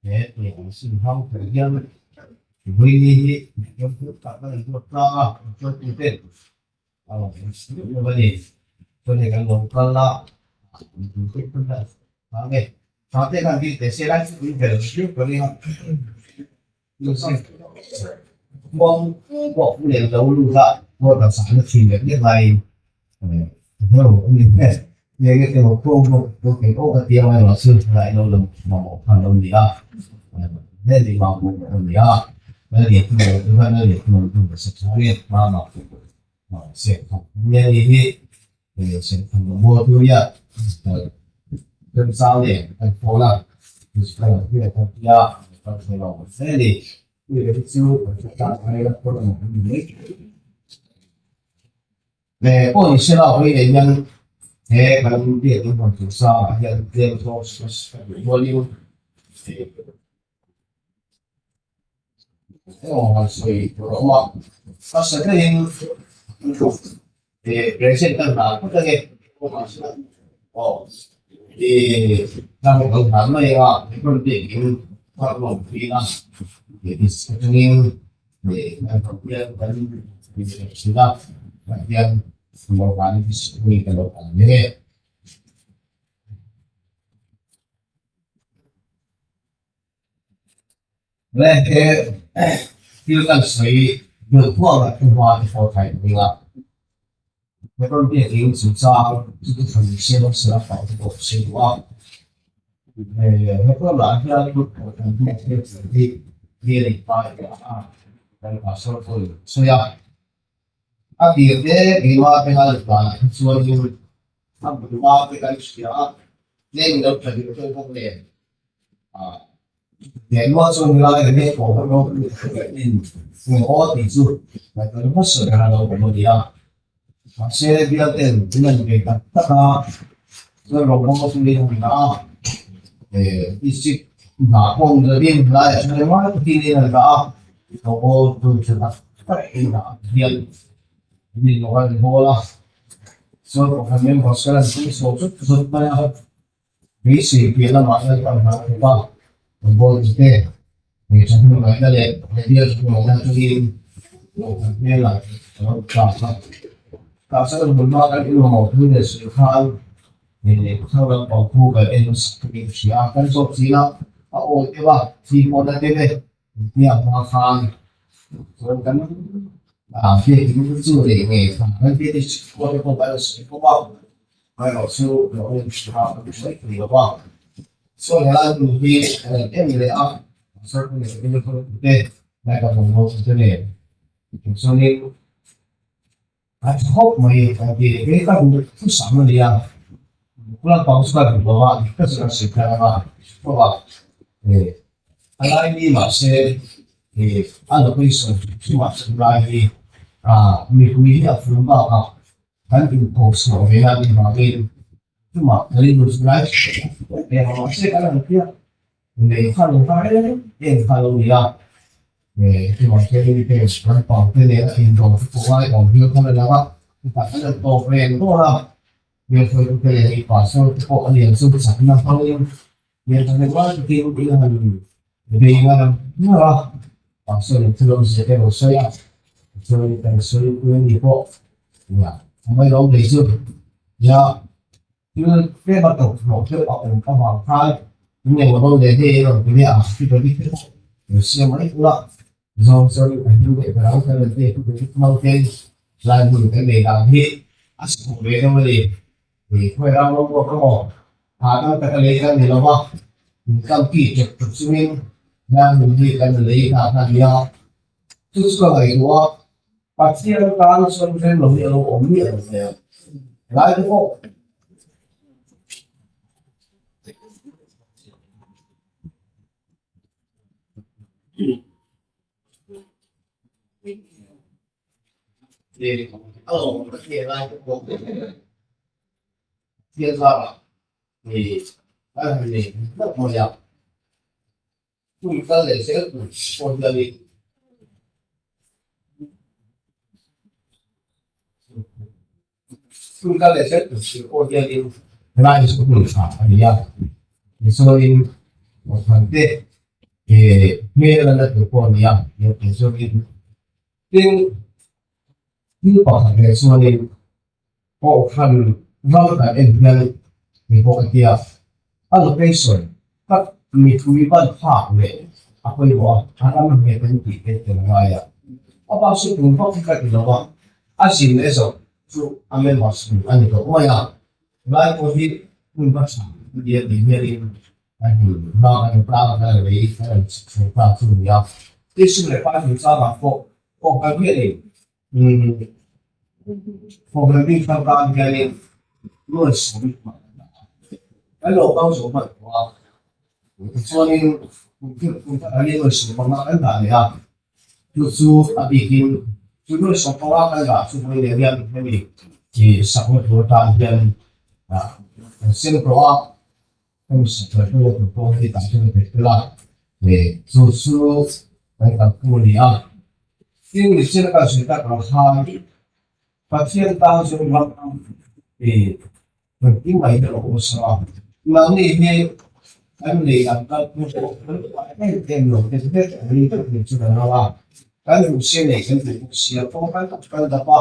He tui ang sim hang tur hian vawiini hi ram hmuh tak kan intuar tlang a, chuan tu ten a rawn awm si lo a ni. Chuan hei kan lo kal a, Amen. Tha te khan dil teh se lai chu in fel viau ka ring a. Khuang pawh nen lo lut a, motor sahna thin leh leh laiin heu a ni hle. Eng emaw khuang pawh lo kei awk a tia erawh chu rai lo lo mamawh khan lo ni a, hle ni mamawh a ni a, Lal Le he thil kan sawi deuh thuak a thu hma te pawh thai ding a he rawn biak in chungchang chu thu than se rawng sela pah te pawh sawi duh a he rawn ah hian kan duh te hi bial in pai a kan pastor pawhin sawi a a tir te keimah te hal danah hi chuanin a hmunhma te kan hria a tlem lo tha deuh deuh bawk nen Lehluah chuan helai ah hian pawh ka lo in aw tih chu ngaihtuah hmasa ber a lo awm a ni a. Mahse bial ten in an bei tak tak a, chuan rawngbawng chu in an dah a, district hna pawh ni lovin helaiah chuan engmah takin in an dah a, rawngbawng chu tha tak tak in dah hian min lo an hawl a, chuan kohhran members khan an tum chho zut zut mai a. Beisei piah lamah Lalpan hna a thawk a, football tih te, hmeichhe hmangaihna leh bial hmangaihna atangin kohhran hmelah a lo tla a. Tah chuan hmunhma kan inmamawh thu leh sawi khan Thau lampang khu kan en nasa takin ka hria a, kan zawt zing a, a awi deuh a, thi pawh na deuh e, engtia hma khan chuan kan biakin chu leh nge kha kan biakin chu khua te pawh kan la sawi bawk a, amaherawh chu ka awm hria a, ka sawi thei lo va. Chuan helai hmun hi kan en em leh a, pastor te leh bible te lai ka hmu te nen chuanin A tha khawp mai kan ti. Kei ka duh thusam a nia. Kula pang chu ka duh lo a, dik tak chu kan sawi tlang a, tawp a. A lai mi mahse a location chungah chuan lai hi mipui hi a fur bakah kan inpawhchhuah ve a nih vangin chungah ka rilru chu lai mahse kan han piah Nei kha lo kha em em kha lo ni a, chuvang chuan in page kan pang te nen a indawm te pawh ngai awm hial kha la lang a, chutah kan han tawp reng dawn a, hmelhruaitu te leh hei pastor te pawh a lian chu chakna hmangin hmel tha hmel rual takin in han bei ngar ngar a, pastor in thil awmzia te a lo sawi a, tichuan kan sawi pui a ni pawh a mai lawm lei chu nia. Thil tlem a tawp hlawh deuh a awm avang khan tunge maw rawn leh hei rawn ti leh a, Peter te pawh lo siam mai ula zawng chuan a hlim leh ber ang kan rawn ti a, Peter naute lai hmun kan nei dan hi a chhuk ve deuh a ni. Ih khawi ram rawng pawh ka maw hahdam taka lei kan ni lo va, in kam ki chep chep chungin lai hmun hi kan lei ta kha a ni a, chu chu ka ngaihtuah a. Pathian tan chuan rem lo hi a lo awm miah lo mai a, helai te pawh a awm ka hria lai te pawh Pathian zarah a han nei hlauh mai a. Hun kal leh zel tur pawh hianin hun kal leh zel tur pawh hianin helai hi chu hun tha a ni a, tichuanin Kohhran te hmel a la tur pawh a ni a, tichuanin tin thil pakhat leh chuanin Kohhran ram kan en hian mi pawh ka tia, a location tak mipui ban phak leh a pawimawh a, a ram nghet an tih te tel ngai a. A bak chu tun vak hi ka ti lo a, a zin leh zawh chu a members hmun a ni tawh mai a, helai pawh hi hmun va tha a nia tih hianin a hmun hma kan tlang kan lei kan rawn chhuk chho ta chu a ni a. Tin sum leh pai chungchangah pawh Kohhran hianin Kohhran bik hrang tan hianin nuai sawm hman a ni a, kan lo kal zawh hman tawh a, tichuanin kum khat ah hian nuai sawm panga kan dah leh a, chu chu a bikin chu nuai sawm panga kan dah chu vawi leh hian hemi sakna tur atan hian kan sem tawh a, hemi sakna tur pawh hi tah hian a bet tel a, chu chu kan kalpui a ni a. Tin mihring ka zir tak ang khan Pathian tan chuan ram ih engtin mai hi a lo awm sa a, nangni hi kan nei ang kal phung pawh kan uar em em lo te vek ang rin tak ni chu kan ram a, kan ruhse nei kan duh bawk sia kawng kan tak kan dap a,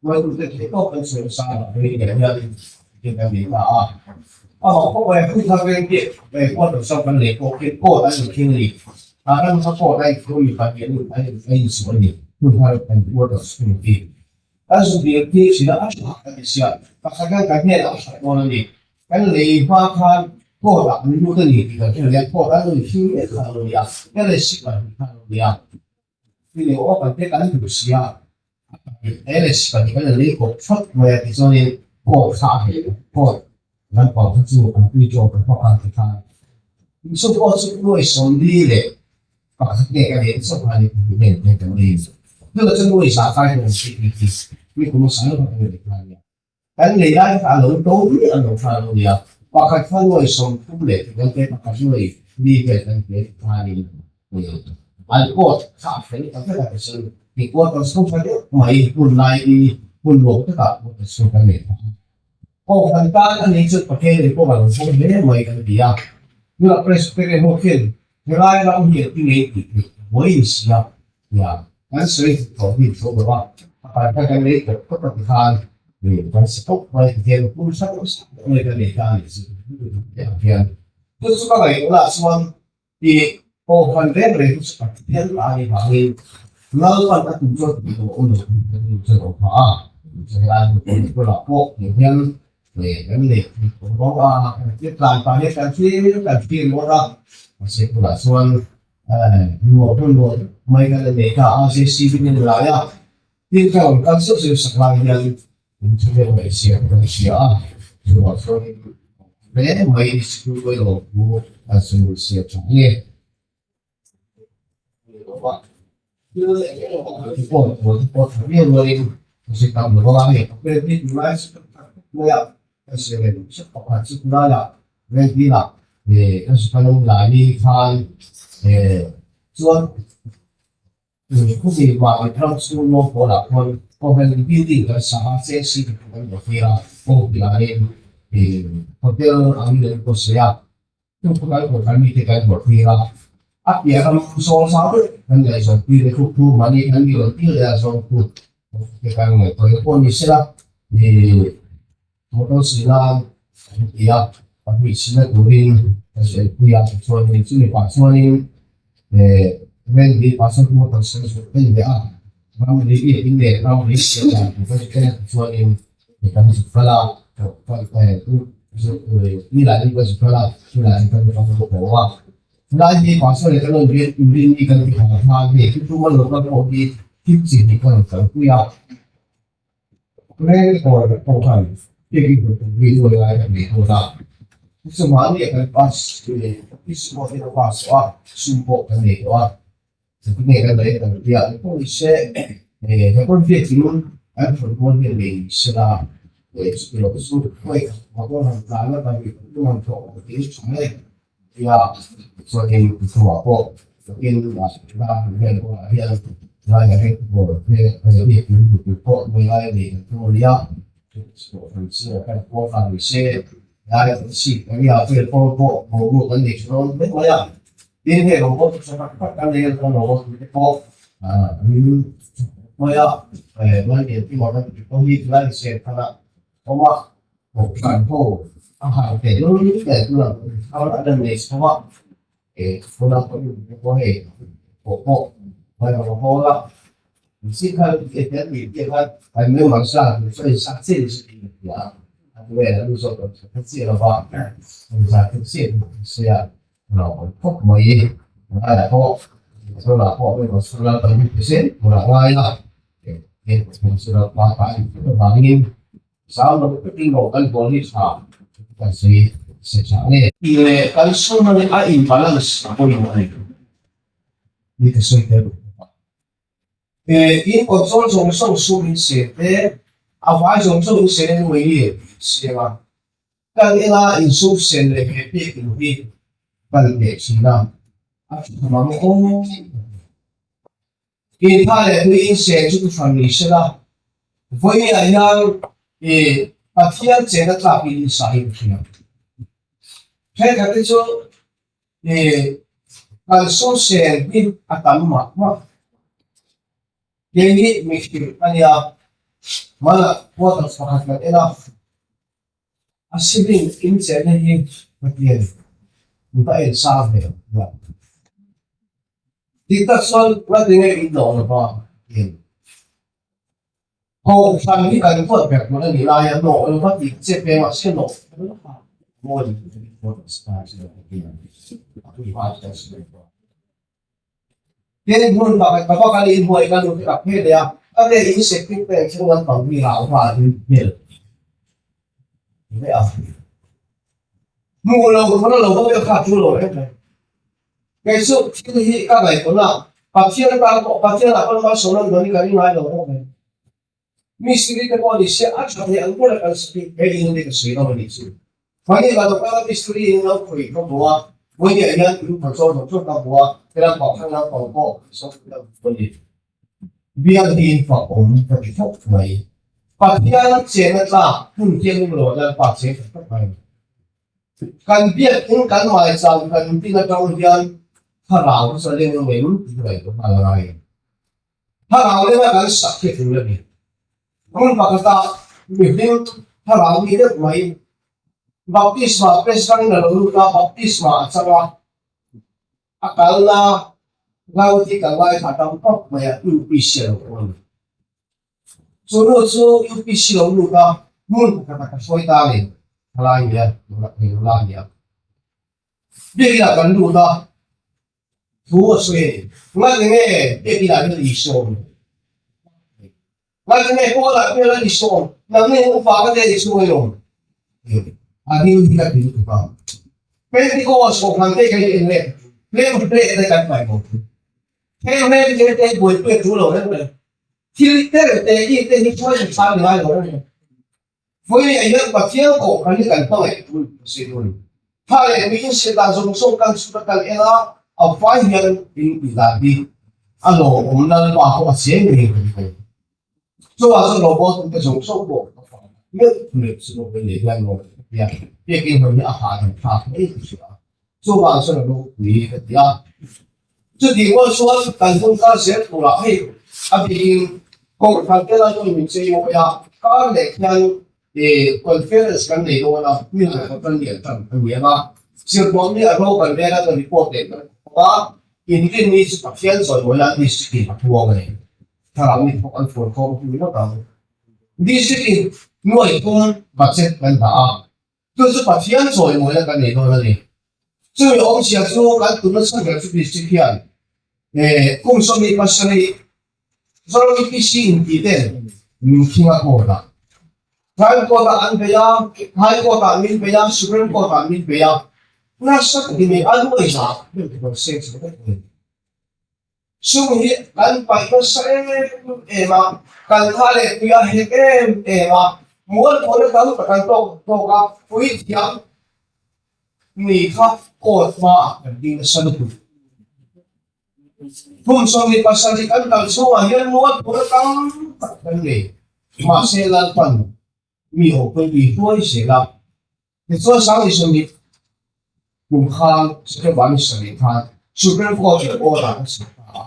hruaitute theih tawk kan sawi nasa ang ang rin leh hian engtin kan nei ta a, amah pawh eh hun thar veng te eh quarter saw kan lei pawh khi court an inkhing a ni. A ram kha pawh a inkhawm mi pahnih an in a insuh a ni. Hun har an quarter school hi kan zu dil khi hrilh a tha kan ti sia. Pakhat hian kan hnenah a hrat dawn a ni. Kan lei hma khan court ah an lut a ni tih kan hre hian court an lo inkhing mek kha a lo ni a, LSC pahnih kha a lo ni a. Tih awk an te kan duh sia. LSC pahnih kan la lei kawp thawt mai a tichuanin court kha a heh court lampang kha chu an tui tawk ta hmak a ti khan chu pawh chu nuai sawmli leh pakhat nge ka nei chauh a ni pahnih nge ni kan nei chu chu nuai za kai dawn si tih hi mi kum sang tak a ni kha nia. Kan lei lai kha a lo to miah a lo tha lo nia, pakhat kha nuai 30 leh kan pe pakhat nuai li vel kan pe khanin an court kha a fel ta vek a tichuan ti quarter chho tha deuh mai hun lai i hun nuam takah quarter chho kan nei phah a. Kohhran tan a ni chu Pathian in pawh a lo hawng hle mai kan ti a, tunah Presbyterian ho khian helai ram hi an ti ngei tih theih vawiin si a nia kan sawi tawh hi tho lo a, a kal kha kan lei tawp tawp a ti khan. Kan sa khawp mai hian hmun hrang hrang mai kan nei ta a nih chu hian chu chu ka ngaihtuah lah chuan ih kohhran reng reng chu Pathian a nih vangin Lalpan a tum chuan tih loh a awm lo tih kan chu a awm phah a helai hmun bulah pawh hian kan nei bawk a tlai pah hian kan thlir kan thlir ngawt a mahse bulah chuan nuam hun nuam mai kan la nei ta a JCB in lai a. Tin ka rawn kal zeuh zeuh sak lai hian in thu deuh ngaih zia ka hria a, chuvang chuan hle mai school kawi lo thu a chu siam tha nge. Thil eng emaw pakhat hi pawh tuan te pawh tha viau rualin zir tam lo a hei pakhat hi tunlai chu kan tak khawp mai a, kan sawi ve duh chiah pakhat chu tunlaiah Ventinah kan sikal awm lai ni khan chuan Khumi vang ram chhung lawm pawlah khawn Kohhran building kan sa a, cheng si te pawh kan buat tir a, pawh piahin hotel angin an pawh sawi a, chu khawlai Kohhran mite kan buat tir a, a piah ram zawl zau deuh kan ngaihzawn pui leh thuk thu mahni kan mi rawn tir leh a zawng thu te kan ngaihtuah leh pawh ni sela Motor sila an ti a, pahnih sila turin ka sawi a, chuanin chumi pah chuanin eh Randy pasal motor sila chu ka en leh a, ramri i in leh ramri siam dan tur ka en a chuanin kan zuk kal a, nilai ni ka zuk kal a, chulai chu kan rawn haw a, chulai hi pasal leh kan rawn rin ni kan ti haw khan hei chu tuma lo kal pawh hi thil chi hnih ka rawn kalpui a. Reng kawi kan pawh khan biakin tur tum hi nuai lai kan nei dawn a, chumah nia kan pass office pawh hi a pass tawh a, sum pawh kan nei tawh a, engtin nge kan lei kan tia ni pawh ni se he pawn biakin an thawn dawn hian nei ni se la chuti loh chu khawi motor han tlan a kan han thawh tih tha mai. Tia chuanin chungah pawh takin hian kawngah hian lai a reng bawr te bik in tur pawh nuai lai a nei kan tum a nia kan pawl ta ni se lai a si a nia vel pawl pawh boruak an nei tha dawn hle mai a tin hei robot tha tak tak kan nei a chuan robot te pawh mai a pawh hi lai sen khan a awm a. Kohhran ho a harh teh lul leh tuna thar a la nei chho a, tuna pawh in pawh hei pawh pawh vai rawn hawl a, zing khan hian mi te khan kan member zat tur chu a insak chiah ni chu a ti a, a ti vel a lu zawk rawn thawk chiah lo va, zat tur chiah ni se a lo awm khawp mai, laiah pawh Mizoramah pawh member chhung lam kan hmu zel tur a ngai a, avangin Zau lo takin lo kan bawl hi tha kan sawi se tha nge. Leh kan sum a a in balance a pawimawh a ni. Ni ka sawi tel duh bawk a. In control zawng zawng sum in sel te, a vai zawng zawng in sel in mai ni siam a. Kan ena in sum sel leh he pek in hi kan leh thin a, a tha mang aw. Intha leh tui inseng chu thuhran ni sela, vawiah hian i Pathian chena tlakin insa hi ka hria. Thenkhat te chu i kan sum seng hi a tam mah mah. Kei hi mihring a nia, hmanah quarters pakhat kan en a. A ceiling inchehna hi Pathian in va en sang ve a. Dik tak chuan ngati nge in lawh lova in Kohhran hi kan huat ber tur a nih laia nawh lova tih che pe mahse nawh Tin hmun pakhat ka va kal in huai ka nu te ka phe leh a, ka nge in septic tank chhung an pang mi rau nghal in hmel leh a. Hmuh lo ka lo va vel kha chu lo reng mai. Kei chu thil hi ka ngaihtuahna Pathian tan pawh Pathian ah pawn malsawmna dawn hi ka ring ngai lo reng mai. Mistiri te pawh ni se a tha thei ang ber kan sawi he in ni ka sawi lo a nih chu. Mahni ka lo kal a mistiri in lo khawih ka hmu a, vawiah hian in control zawk zawk ka hmu a, helam pang thlang lam pang pawh saw ka hmu a ni. Bial hi in fak awm ka ti khawp mai. Pathian chenna tlak hun thianghlim lo Lalpa cheng tak tak mai. Kan biak in kan maicham kan tin atang hian thlarau chu a leng ngei tih ka ngaihtuah nghal a ngai. Thlarau lema kan sak hi tul a ni. Hmun pakhata Mihring thlarau mi deuh mai baptisma president in a lo lut a, baptisma a chang a, a kalna Gauti kal lai kha a tam pawp mai a, UPC a lo pawh a ni. Chu nu chu UPC lo lut a, hmun pakhat a ka hruai ta a ni, thalai nia, nula a nia. Biakinah kan lut a. Thu a sawi a ni. Ngati nge biakinah hian i sawm? Ngati nge Paula hmel an i sawm? Nangni upa ka te i chhung a i awm? A hming hi ka ti lutuk a. Pentecost kohhran te kan en leh tlem hle te kan paih bawk. Heng hlem te te buaipui a tul lo reng reng. Thil ter te i te hi chuan in chhan ngai lo reng reng. Vawiin ah hian Pathian kohhran hi kan hmangaih tul a si dun. Tha leh miin sidah zawng zawng kan chhut a kal en a, a vai hian in tih dan hi a lawmawm Lalpa pawh a cheng ngei kan thei. Chuvang chuan lawmawm tute zawng zawng pawh ka fak meuh meuh chu lawm leh hian lawm ka ti a, biakinn hawn hi a hahdam thlak mai ka hria. Chuvang chuan a ropui ka ti a. Chutih rual chuan kan hun kal zel turah hei a bikin Kohhran te la nun min chei mawi a, kar leh khian conference kan nei dawn a, mi han kawt lian tan a ni ang a, zirtawm ni a ro kan rel a ka report leh kan khawp a, inrinni chu Pathian chawimawi nan district in a puang a ni. Thlarau mi thawk an fuan khawm a ni ngawt ang. District in nuai thum budget kan dah a, Chu chu Pathian chawimawina kan nei dawn a ni. Chumi awmzia chu kan tuna chhan ber chu district hian kum 27 Zoram UPC intih ten min khing a court ah. Prime court ah an bei a, High court ah min bei a, Supreme court ah min bei a. Nasa takin hei a nuai za deuh te pawh seng chho vek mai. Sum hi kan paih nasa em em a, kan tha leh tui a hek em em a, mual pawhna tam tak an tawk tawk a, puithiam ni kha court hmaah kan ding nasa lutuk. Kum 27 kan kal chhungah hian mual pawhna tam tak kan nei, mahse Lalpan mi awpui mi hruai zel a. Tichuan Sang Isawmih kum khan September ni sarih khan Supreme Court in order a chhuah ta a,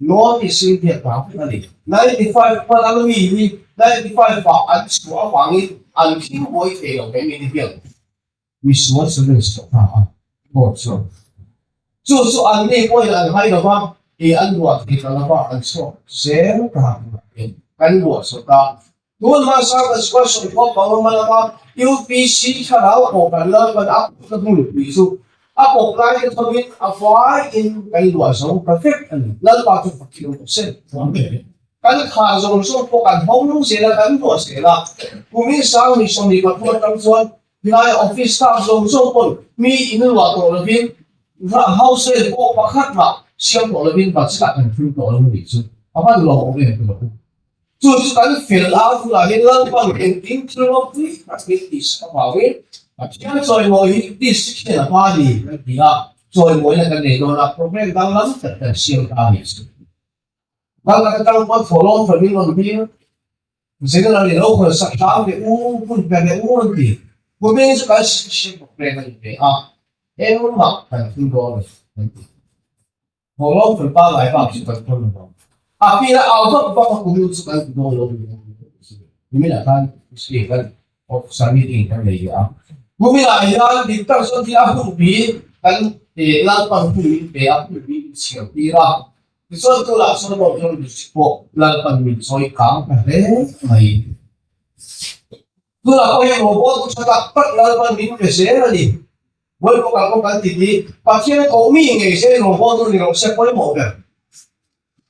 North East India ta vek a ni. 95 hman ang mi hi 95 ah an chhuah avangin an thil buai thei lo he mi te hian misual challenge tawh ta a, court chuan. Chu chu an ni pawhin an hai lo va, i an ruah thei ta lo va, an chhuak zel ta a, kan ruah chho ta. Tun hmasa ka chhuah sawi pawh ka awm alama UPC thlarau pawh kan Lalpan a ka hmunpui chu a pawp lai te thawin a vaiin kan luah zo ta vek a ni. Lalpa chu fakir rawh se. Kan kha zawng zawng pawh kan hawng zel a, kan luah zel a. Kumin sang ni 23 atang chuan helai office staff zawng zawng pawn mi in luah tawh lovin house rent pawh pakhat mah siam tawh lovin budget ah kan thil tawh lo a nih chu a van lawmawm em ka lo. Chu chu kan fel a tunah hian Lalpan engtin thil ropui tak min tih sak avangin Pathian chawimawi hi district hian a hma ni kan ti a, chawimawina kan nei dawn a, program danglam tak kan siam ta a ni chu. Lalpan atang pawn thawhlawm fa min rawn hming General in lo hawn sak hram leh u hun pe leh u an ti. Kumin chu kan siam program a ni ve a, engmah kan thil dawn a ni kan ti. Thawhlawm fel pangngai bak chu kan thawn lo. A pin a au vak vak a kum chu kan ti dawn lo ni. Niminah khan Muslim kan officer meeting kan nei leh a. Kuminah hian dik tak chuan thil a hunpi kan Lalpan hun min pe a, hunpi min chhiar tir a. Tichuan tunah chuan North Zone District pawh Lalpan min chawi kang ta hle mai. Tunah pawh hian robot tha tak tak Lalpan min pe zel a ni. Vawi pawh kal pawh kan ti hi Pathian koh mi ngei se rawngbawl tur ni lo se pawimawh ber.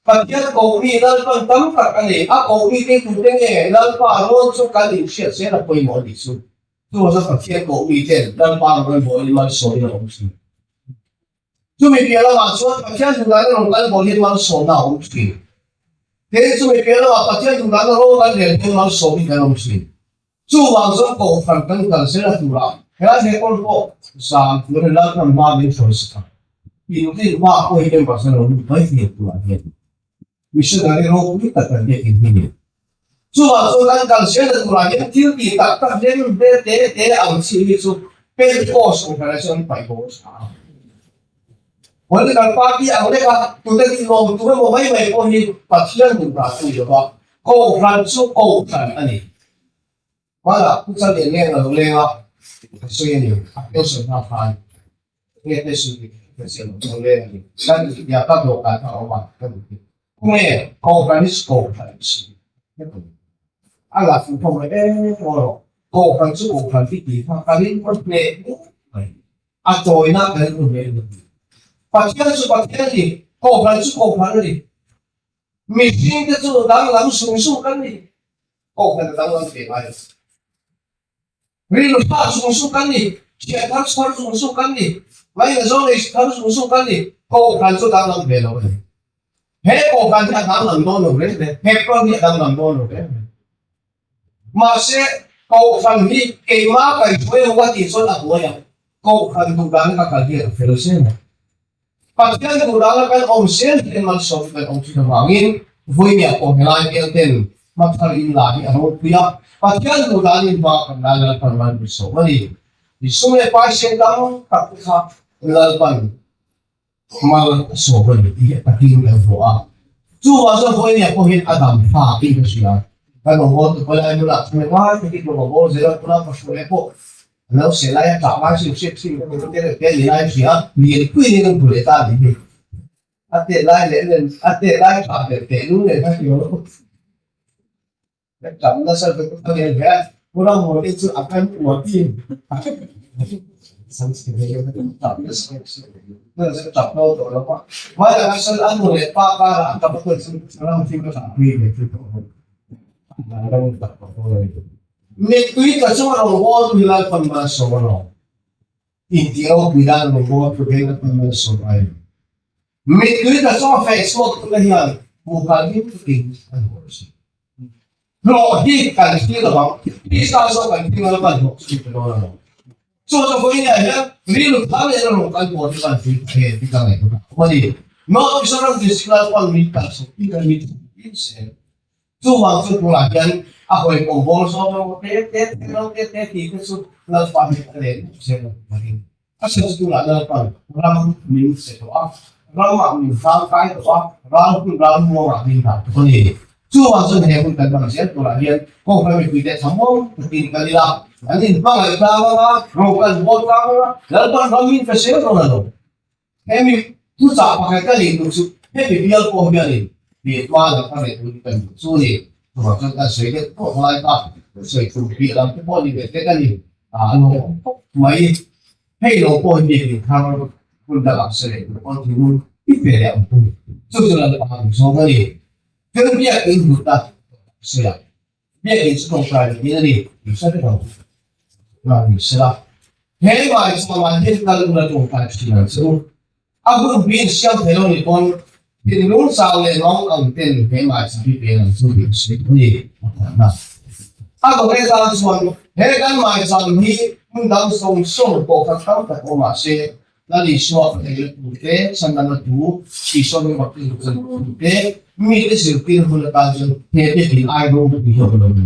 Pathian koh mi Lalpan tam tak a ni. A koh mi te tute nge Lalpa rawn chu kan inhriat zel a pawimawh a nih chu. Chuvang chuan Pathian koh mi ten Lalpa rawn bawlin malsawmin a awm thin. Chumi piah lamah chuan Pathian duhdan a rawn kal bawl hian malsawmna a awm thin. Tin, chumi piah lamah Pathian duhdan a rawn kal leh hian malsawmin kan awm thin. Chuvang chuan kohhran kan kal zel a turah helai he kawl pawh zan tur in Lalpan hma min hruai sak a. Inrin hma pawh hi members an lo lut mai thei turah hian missionary ropui tak kan biak in hi ni. Chuvang chuan kan kal zel a turah hian thil tih tak tak hnem ve te te ang chi hi chu Pentecost kohhranah chuan an paih bawk a. Political party ang lek a tute tih lawm tur emaw mai mai pawh hi Pathian duh dah a ni lo va, kohhran chu kohhran a ni. Hmanah Pu Challian leng a lo leng a, ka sawi a ni, a pension hma khan nge pension dik pension lo leng a ni, kan tih tia ka dawhkan kha a awm a, ka duh ti. Kunge Kohhran hi chu Kohhran a si a la fuh khawm reng em rawh, Kohhran chu Kohhran i tih kha ka ring pawn hneh hle mai. A tawina kan ru hle a ni. Pathian chu Pathian a ni, Kohhran chu Kohhran a ni. Mihring te chu danglam sung sung kan ni. Kohhran a danglam ve ngai lo. Rilru tha sung sung kan ni, thian thar chhuar sung sung kan ni, ngaihna zawng nei thar sung sung kan ni. Kohhran chu danglam ve lo a ni. He kohhran hi a danglam dawn lo reng reng, Hebron hi a danglam dawn lo reng reng. Mahse, kohhran hi keimah kaihhruai ho a tih chuan a buai ang. Kohhran duh dana ka kal hi a fel zel a. Pathian duh dana kan awm zel hian malsawm kan awm thin avangin vawinia pawh helai bial ten hmathar in la hi a ropui a. Pathian duh danin hma kan la Lalpan malsawm a ni. Isua leh Paisen dang tak te kha Lalpan Mal a sawm a ni tih hi a takin kan hmu a. Chuvang chuan vawinia pawhin a dam tha tih ka hria. Kan awm haw tu palai nula chu hei ngai takin ka va bawl zel a, tuna ka hruai pawh a lo seh lai a tah lai chu hriat thin ka ni te leh te ni lai hria lianpui in kan bu leh ta a nih hi. A tet lai leh nen a tet lai tah leh teh lung leh kha hria lo. Ka tam nasa ka ka ngen hle. Pu Rammuan hi chu a kan uar tim. Mittui tla chu a rawn hawl tu hi Lalpan malsawm a lawm. Intih ropui dan rawn hawl tu hi Lalpan malsawm a ni. Mittui tla chu a feh chhuak tu te hian hmuhkal him takin an hawl a si. Hlawh hi kan thlir lo ang, Krista zawk kan thlir Lalpan hlawh chu min pe dawn a lo. Chu chu vawiinah hian rilru thar leh rawng kan pawl hi kan thlir thei tih ka ngaihtuah a ni. North Mizoram District Lalpan min kalchhuak tir a ni tih zel. Chuvang chu tunah hian a hawi pawm bawl zawng rawng te te te ro te te tih te chu Lalpa hi a leh nuk zel a ni. A chhan chu tunah Lalpan ram min che tawh a, ramah min hrangkai tawh a, ral hun ral muangah min dah tawh a ni. Chuvang chuan he hun kan hmang zel turah hian Kohhran mipuite thamawm takin kan ila, an inhmangaih tlang anga, ro kan bawl tlang anga, Lalpan ram min pe zel dawn a lo. Hemi thuchah pakhat ka nih tur chu hemi bial pawh hianin mi hma lam a reh turin ka duh chu ni. Chuvang chuan kan sawi deuh tawh lai kha sawi tum piah lam te pawh ni ve te ka ni. A lo awm tawp mai. Hei lo pawh hi mi thar hun dangah sawi leh tur pawh thilul i pe leh ang tum. Chu chu Lalpa duh zawng a ni. Thil biak in hlut a sawi a. Biakin chu tawngtai leh in a ni tih hre vek ang. Ral ni sela. He ngai chuan hian kal ula tawngtai thin ang che u. A hun pi in siam thei lo ni pawn thinlung chau leh mang ang ten he ngai chu hi peng ang chu tih ka sawi a ni a phatna. A dawheh tan chuan he kan maicham hi hmun dang zawng zawng pawh kha tam tak awm ah se Lal Isua ka theihna tur te, chhandamna thu, Isua hming baptism chan tur te, mite zirtir hun atan chuan he biakin ai rawng ka tih hi a awm lo a ni.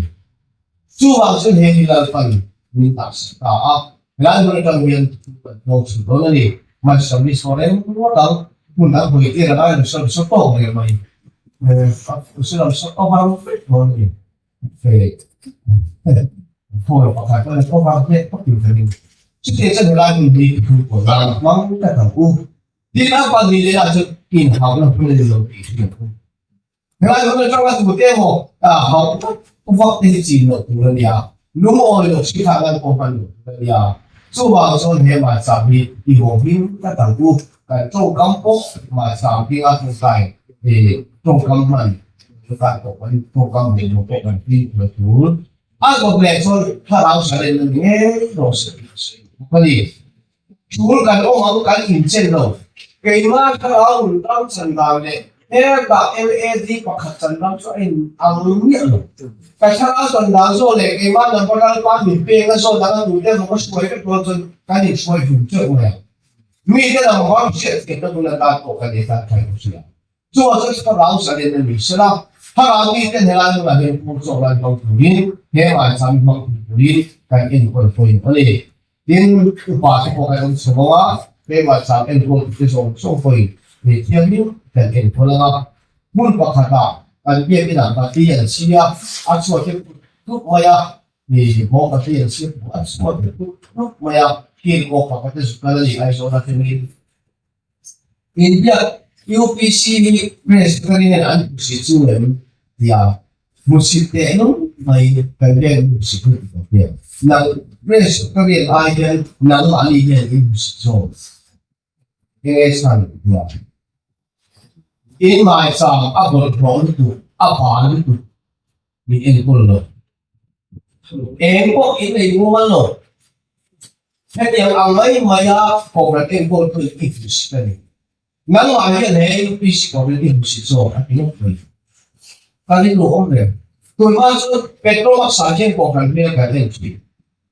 Chuvang chuan he hi Lalpan min tahsak ta a, helai hmun atang hian thu kan hmang chhun dawn a ni. Hmaisa mi saw reng ngawt ang, hmun dang hawi tir a ngai lo, sawi saw tawk reng mai. Sawi lam saw tawk ang vek dawn a ni. Phone pakhat a cover hlek phawt in ka ring. Chutiang chuan helai hmun hi thu pawh nan hmang tlat ang u. Tin a pahnih leh ah chuan inhauhna hmun a ni lo tih hriat ang u. Helai hmun atanga tute emaw hauh vak vak te hi chin loh tur a nia. Lungawi loh hri kha lan pawh hman loh tur a nia. Chuvang chuan he maicham hi i haw hming tlat ang u. Kan tawngkam pawh maicham hminga tawngtai tawngkam hman Chutai pawh kan tawngkam nei lo pawh kan tih la tur. A dawt leh chuan thlarau salenna ni ngei rawh se tih ka sawi bawk a ni. Tul kan awm ang kan inchen lo. Keimah thlarau nun ram chan dan leh hetah LAD pakhat chan ram chu a in ang miah lo. Ka thlarau chan dan zawh leh keimah number lalpa min peng a zawh dang a duh te vawk a hruai vek dawn chuan kan inhruai dun teuh mai ang. Mite lam ram hriatthiamna hun atan pawh kan intan thai bawk si a. Chuvang chuan thlarau zalen a ni sela, thlarau mite helai hmunah hian pur chawk lai hmang turin, he maicham hmang turin kan enkawl pawhin a ni. Tin, upa te pawh kan awm chho ang a, he maicham enkawl tute zawng zawng pawhin hei thianghlim kan enkawl ang a. Hmun pakhatah kan biakinah bati an chhi a, a chhuat hi put tup mai a. I bawng ka hriat chiah hmuh a chhuat ta tuk tuk mai a, kil kawk pakhat te zuk kal a ni Aizawl atangin. Inbiak UPC hi Presbyterian an hmuhsit chu em? Tia hmuhsit teh nung mai kan biak in hmuhsit hun ti tawh hian nang Presbyterian ai hian nangmahni hian in hmuhsit zawk. Enge chhan tia in maichang a bawlhhlawh lutuk a bal lutuk min enkawl lo. Eng pawh in ei mual lo. Hetiang ang mai maia kohhran enkawl chu i hmusit a ni. Nangmah hian he UPC kohhran i hmusit zawk a ti ngawt mai. Ka rilru awm reng. Tunhma chu Petromax ah hian kohhran hmel kan en thin.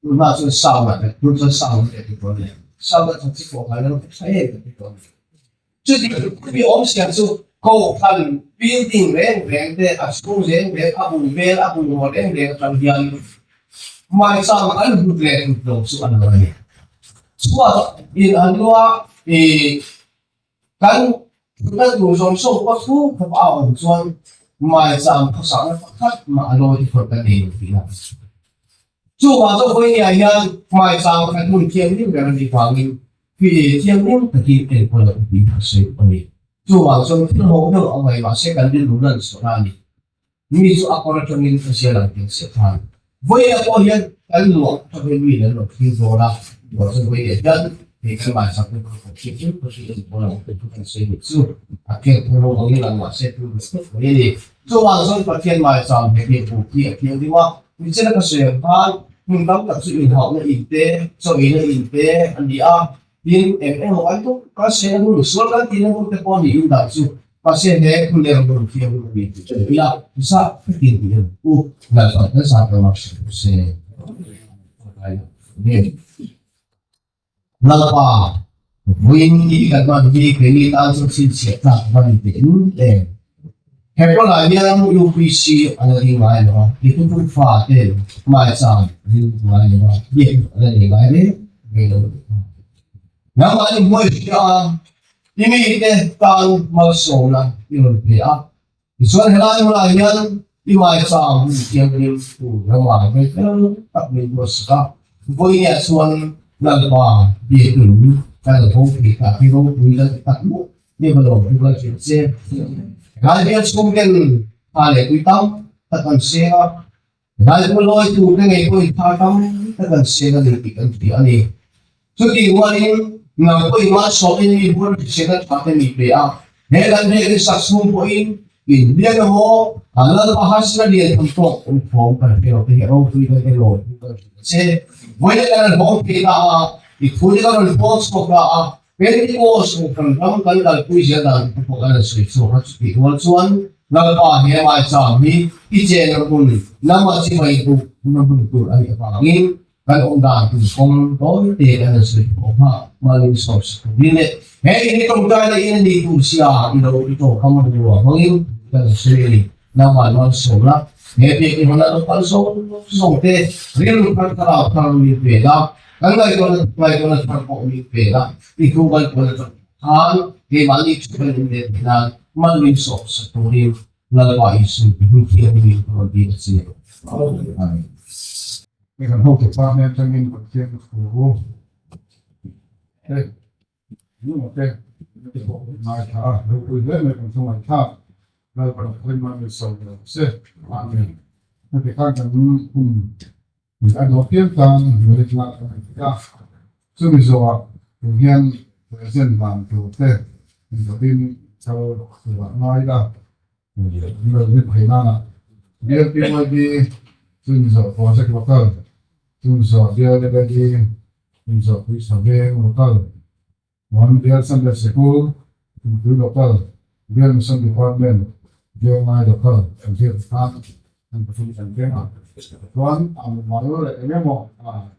Tunhma chuan sound ah tun chuan sound a ti tawh a ni. Sound a that chi pawh khan a tha em ka ti tawh a ni. Chuti mi awmsiam chu kohhran building reng reng te a chhung reng reng a bul vel a bungraw reng reng atang hian maichang an hlut leh hlut lo chu a lo a ni. Chhuat in an lua ih kan thutna tur zawng zawng pawh chhung khawp a awm chuan maichang khawsakna pakhat mah a lawi phawt a nei lo tih a. Chuvang chu vawinia hian maichang khat hmun thianghlim ber a nih vangin Pi thianghlim takin enkawl a tih a sawi a ni. Chuvang chuan thil ho deuh a ngaih mahse kan rilru lan chhuahna a ni. Mi chu a kawr atangin a zial ang tih chiah khan. Vawiin pawh hian kan luah atangin mi an rawn thlir dawn a, chuvang chuan vawiin hian hei kan maichang te pawh kan hriat ṭeuh pawh hi enkawl ang tih chu kan sawi duh chu. A kel phur lo angin lang mahse thil ru tawp mai a ni. Chuvang chuan Pathian maichang he hei buk hi a thianghlim a, nichina ka sawi ang khan hmun tam tak chu inhauhna in te, chawina in te a ni a, tin eng emaw kan tum kan sawi na hun, sual kan tihna hun te pawh a ni in dan chu Pathian he thu leng hun thianghlim a ni tih ka duh a, zah takin tih ang u, Lalpa kan zah ber mak hrilh se. Lalpa, vawiin hi kan hman hi keini tan chu chhinchhiah tlak va ni teh lul em. Hebron-ah hian UPC a la ding ngai lo a, i tutum fa ten hmaichang a ding ngai lo a, biak a la nei ngai reng reng lo a ni kha. Nangmah ni hmuai hria a, i mite tan malsawmna i rawn pe a, Tichuan helai hunah hian i maichang hun thianghlim tur ramah rei fel tak min buatsak a, vawiinah chuan Lalpa biakin kan lo ho thei ta hi ropui la ti tak mawp ni va lawm chu ka hrilh che. Helai bial chhungten tha leh tui tam tak an seng a, helai hmun lawi turte ngei pawhin tha tam tak an seng a ni tih kan hria a ni. Chutih rualin nang pawhin malsawmin mi hur hrisena tha te mi pe a, he kan biakin sak chhung pawhin inhliam emaw Lalpa harsatna lian tham tawk awm thawm kan hre lo te hi ropui kan en lo thu kan hrilh a che. Vawiin kan rawn hawng thei ta a, i thu te kan rawn pawn chhuak ta a, Pentecost kohhran ram kan kalpui zel dan te pawh kan rawn sawi chhuak a, chutih rual chuan Lalpa he maicham hi i chenna hmun lama chibai buk na hmun tur a nih avangin Kan awm dan tur kawng tawi te kan han sawi tawh ang a, mahni sawm sak turin leh he in hi tawngtai leh in a ni tur sia i lo i tawngkam ruah hmangin kan han sawi a ni. Nangmah nuam sawm la, he biakinn hmana lo kal zawng zawng te rilru thar thlarau thar min pe la, kan ngaihtuahna ngaihtuahna thar pawh min pe la, i thu kan puan atang khan keimahni thu kan in leh theih nan mahni sawm sak turin Lalpa Isu i hun thianghlim in ka rawn dil a che. Amen. Hei kan hotu pa hnen atangin Pathian thu te nunga te te pawh ngaithla a, ropui hle mai kan thu ngaihthlak Lalpa Pathian man min sawi lo se. Amen. Heti khan kan hun a dawh piang tan merit lak kan ni a, chumi zawhah tun hian present dan tur te inzawhin kal turah ngai ila. BLPYD Chunzawh Project Local, Chunzawh BLLD, Chunzawh Puisa Veng Local, One Bial Sunday Sikul, Chungpui Local, Bial Mission Department, Bialngai Local an hriat khan an pathum kan keng a. Chuan a mumal leh eng emaw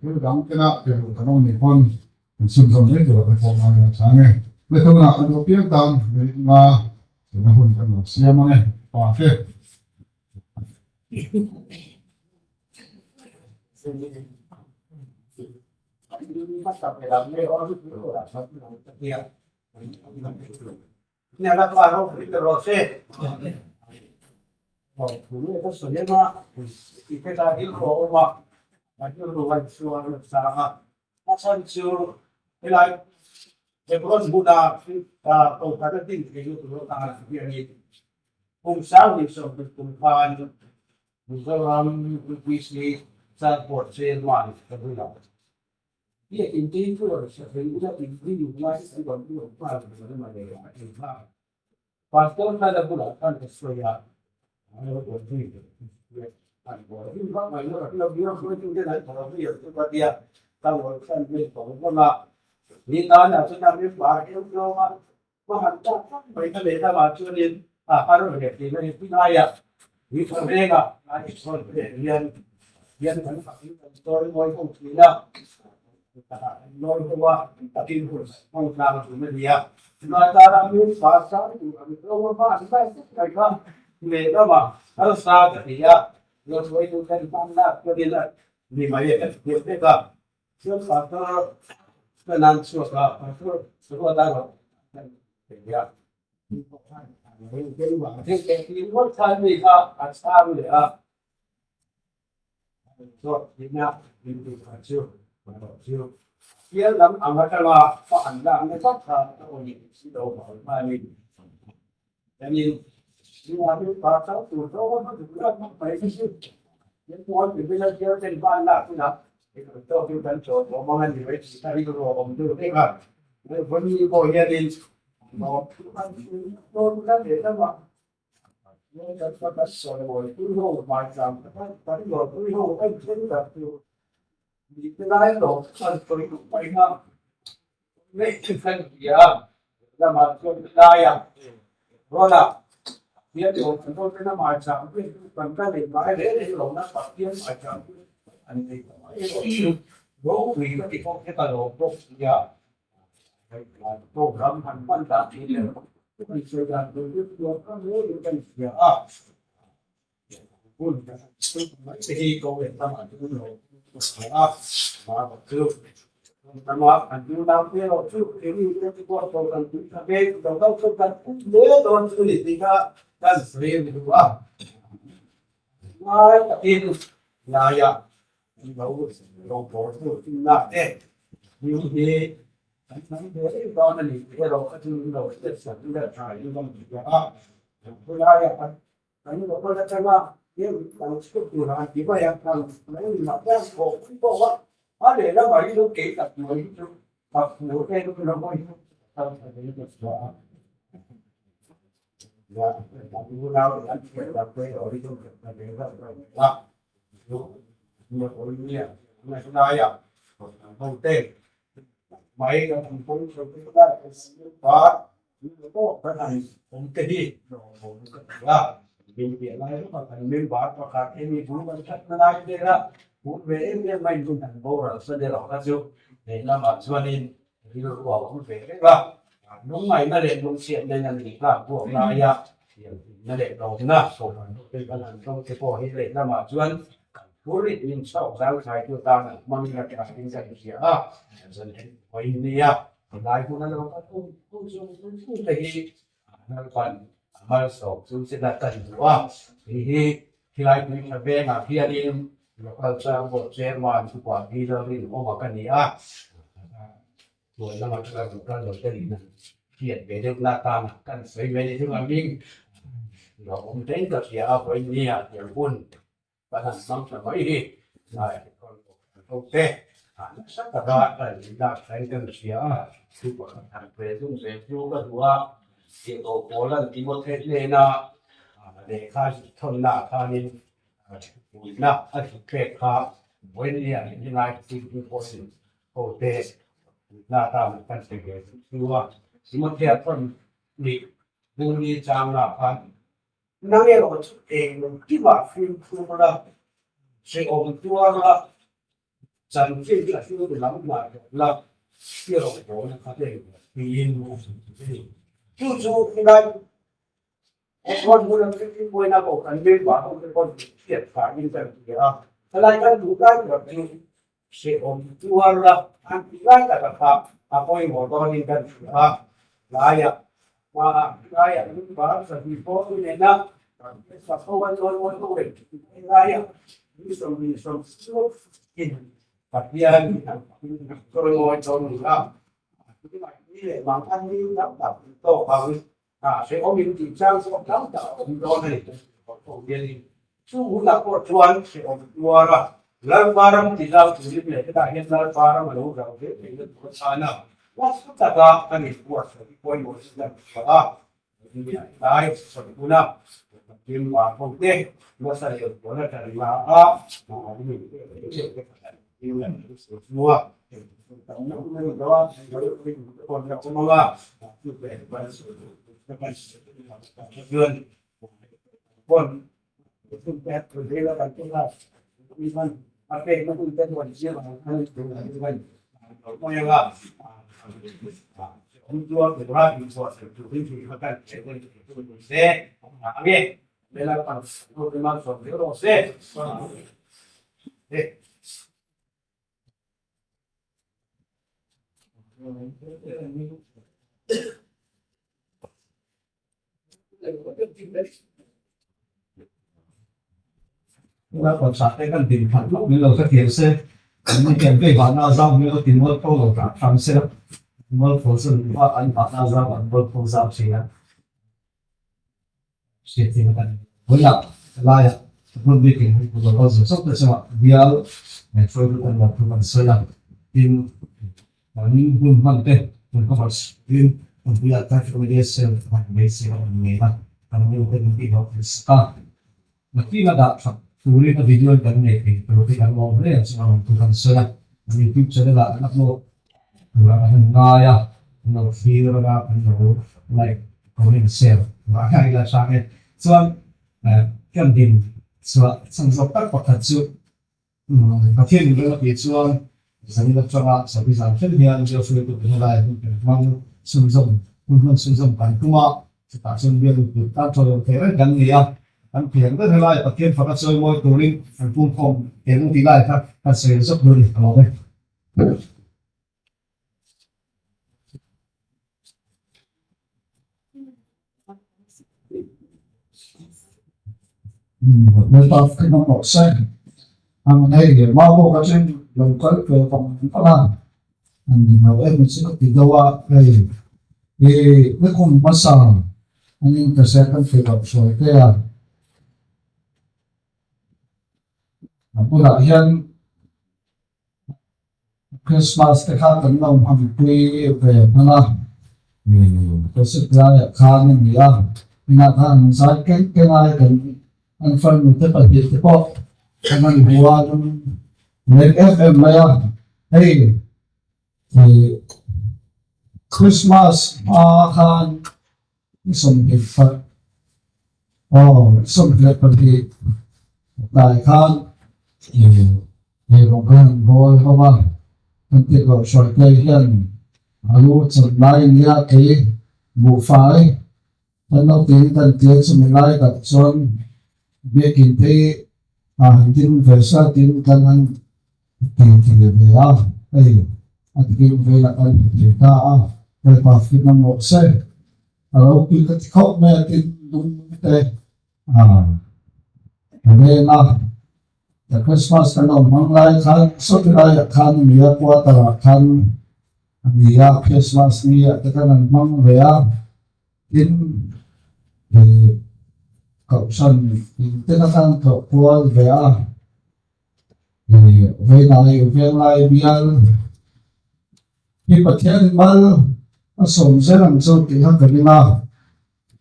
thil dang kena pe duh kan awm nih pawn kan chhunzawm mai tur a pe pawh ngai a chang e. Hmethawnah kan duh piang tan minute nga Tuna hun kan lo siam ang e, pa te. Kan rilru a insuar nasa a, a chhan chu helai Hebron hmuna Kohhran a din thei lutuk lo ta hianin kum sang 20 kum khan Mizoram UPC Changpawh Chairman ka ni lo. Biakin te chu rawn hre thei ila inrin ngai an rawn lut nghal zel mai a ti nghal. Pastor Nala bulah khan ka sawi a, Lehlamah harsa ka ti a, Rawhruaitu ten hmanna chuanin a ni mai e ka ti deuh vek a. Chuan pastor ka nan chhuak a, pastor ruat a rawn kan thei a. Ngawt khan mi kha a chhang leh a. Zawt thihna min tih kha chu chu Pial lam ang atanga fa an lakna tak kha ka awih si lo vang khanin Chuanin Nia hi pa chauh tur zawng a duh rat mai mai chu min pawn ti vela bial ten ban lak hunah i tawk in kan chaw tawh mang a ni mai tih a rilru a awm deuh vek a. Vawni pawh hianin dawn la leh lamah Program han hman dan thin leh kan sawi dan tur hi tuar ka ngeiin kan hria a, hun mai te hi ko leh lamah te hun lo a, mah chu lama kan du nau te erawh chu keini te chu pawh to kan tui tha ve lo deuh chu kan pum hle dawn chu ni tih kha kan sawi a ni duh a, ngai takin laiah Lo lo bawr tu tinna te hming hi kan hnam ve reng dawn a ni tih erawh ka chu lo hriat sak ila tha in ka hmu a. Khawlaia kan kan local atanga heng kan chhuk tur han ti mai a, kan mai mah hian thawh pui pawh a, a lehlamah hi chu kei tak hnuai hi chu tak hmuh te chu lo hawi hi kan tha ve ka chhuah a. Unau an thiam tak te erawh hi chu ka ve vak lo a. Tuan lama chu kan kal lo te nih na hriat ve deuh na tan a kan sawi ve ni chu a hming lo awm reng ka hria a vawiin nia tiang hun kan han hmang ta mai hi ho te nasa taka kan lak thain kan hria a chu pakhat han ve zung ve chu ka duh a tirhkoh pawl an Timothea hnena lehkha thawnna ah khanin puihna a hlut pek kha vawiin nia hrilh chu pawhin Ho te na tan kan pe ve chu a, Timothea thawn nih Bungni chang lah khan nang erawh chu eng kimah fimkhur la, hrehawm tuar la, chanchin a hlu lam hnah rawh la, i rawngbawlna kha hei tiin a ni. Chu chu helai Rawn hmun ang chu buaina pawh kan member ho te pawn hriat thain kan ti a, helai kan duh lai ber chu hrehawm tuar la an tih lai taka kha a pawimawh dawnin kan hria a, tlaiah hmaah tlaiah member 7 pawh i nen a, sak ho an lawi mawi ho reng tih laiah. Ni 20 sawm in Pathian chawimawi dawn a ni a. Ni leh mangkhan ni tam tak an tawk ang. Hrehawm in tih chang pawh tam tak a awm dawn a ni. Chu hunah pawh chuan hrehawm tuar a, Lalpa ram ti zau turin leh hetah hian Lalpa ram a lo zau zel theihna tur atan a nasa taka kan inbuatsaih hi pawimawh zet a ni a. Tlai sawi huna Pathian pa ho te nasa leh buan a ṭan la a, Te kan din khat lawk min lo hrethiam se, an ni hian vei vahna zau hmel a ti mual pho lo tah hram se la, mual pho chu an vah an vahna zau an mual pho zau thin a, hriatthiam a kan vawilah laiah hmun bikin hun lo kal zawk zawk te chungah bial hruaitu kan lo thu kan sawi a, tin Kan hun hman te kan cover in Puipuia traffic media cell hman mai se a awm ngei a, kan nu te min tih hlawh thei sak a. Nakina dah that turin a video in kan nei thei tur te kan awm hle ang chu a rawn thu kan sawi a, kan youtube channel ah kan upload tur ang a han ngai a, kan lo thlir anga kan lo like, comment, share tur a ngai ila hrang e. Chuan kan din chhuah chhan zawk tak pakhat chu Pathian in reng a tih chuan zanin atanga Sabi zan thleng hian Bial hruaitu te helai hun kan hmang chhunzawm hun hman chhunzawm kan tum a, chutah chuan Bial input tan tha lo thei reng kan ni a, kan thiam ber helai Pathian faka chawimawi turin kan pumkhawm eng tih lai kha kan sawi zawk dawn a ni ka lawm e. Christmas te kha kan lo hmanpui ve hman a, Joseph laiah khan a ni a, inah khan an zai keng keng a, kan an farnu te pahnih te pawh kan han hmu a, an leng em em mai a, hei ih Christmas hma khan i 20 aw 22 tlai khan ih rawng khan an bawl ho a kan tih loh hruai te hian a lu chan lai nia kei buhfai kan lo tiin kan tia chumi lai tak chuan biakin phei a han ding ve sa tin kan han ti ti ve a hei a tikin velah kan hmu thei ta a Lalpa fim a mawh se a lo pil ka ti khawp mai a tin lung te a reng a the Christmas kan awm hmang lai khan sawti laiah khan a ni a quarter ah khan a ni a Christmas ni ah te khan an hmang ve a tin ih kohhran in te kha khan tlawh kual ve a. Veinai Venglai bial hi Pathian mal a sawm zel ang chu tih kha ka ring a,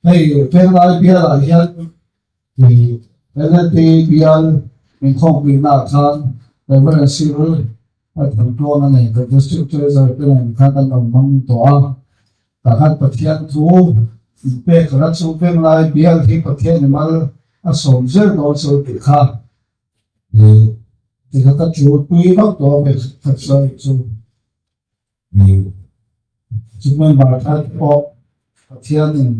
hei Venglai bialah hian LLP bial inkhawmpuina ah khan Reverend Cyril a thantluang a nei ka District Treasurer te nen khan an lo hmang tawh a, tah khan Pathian thu inpek rat chu Venglai bial hi Pathian mal a sawm zel dawn chu tih kha Tikha ka chu tui vak tawh a hmeichhe sawi chu chu member thar te pawh Pathianin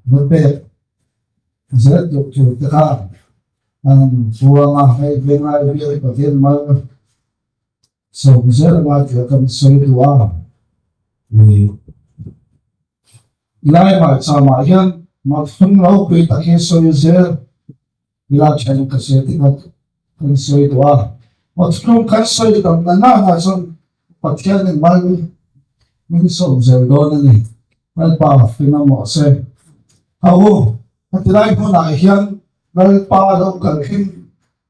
va pek zel duh tur te kha an puang a, hei venglai bial hi Pathian mal sawm zel anga tih a kan sawi duh a. Lai hmarcha mah hian Mathun ropui tak hi sawi zel. Ila then ka sia ti khat kan sawi duh a. Maw thuthlung kan sawi dam na na na chuan Pathian in mal min sawm zel dawn a ni. Lalpa fing a mawh se. Ha u, heti lai hmunah hian Lalpa lo kal hlim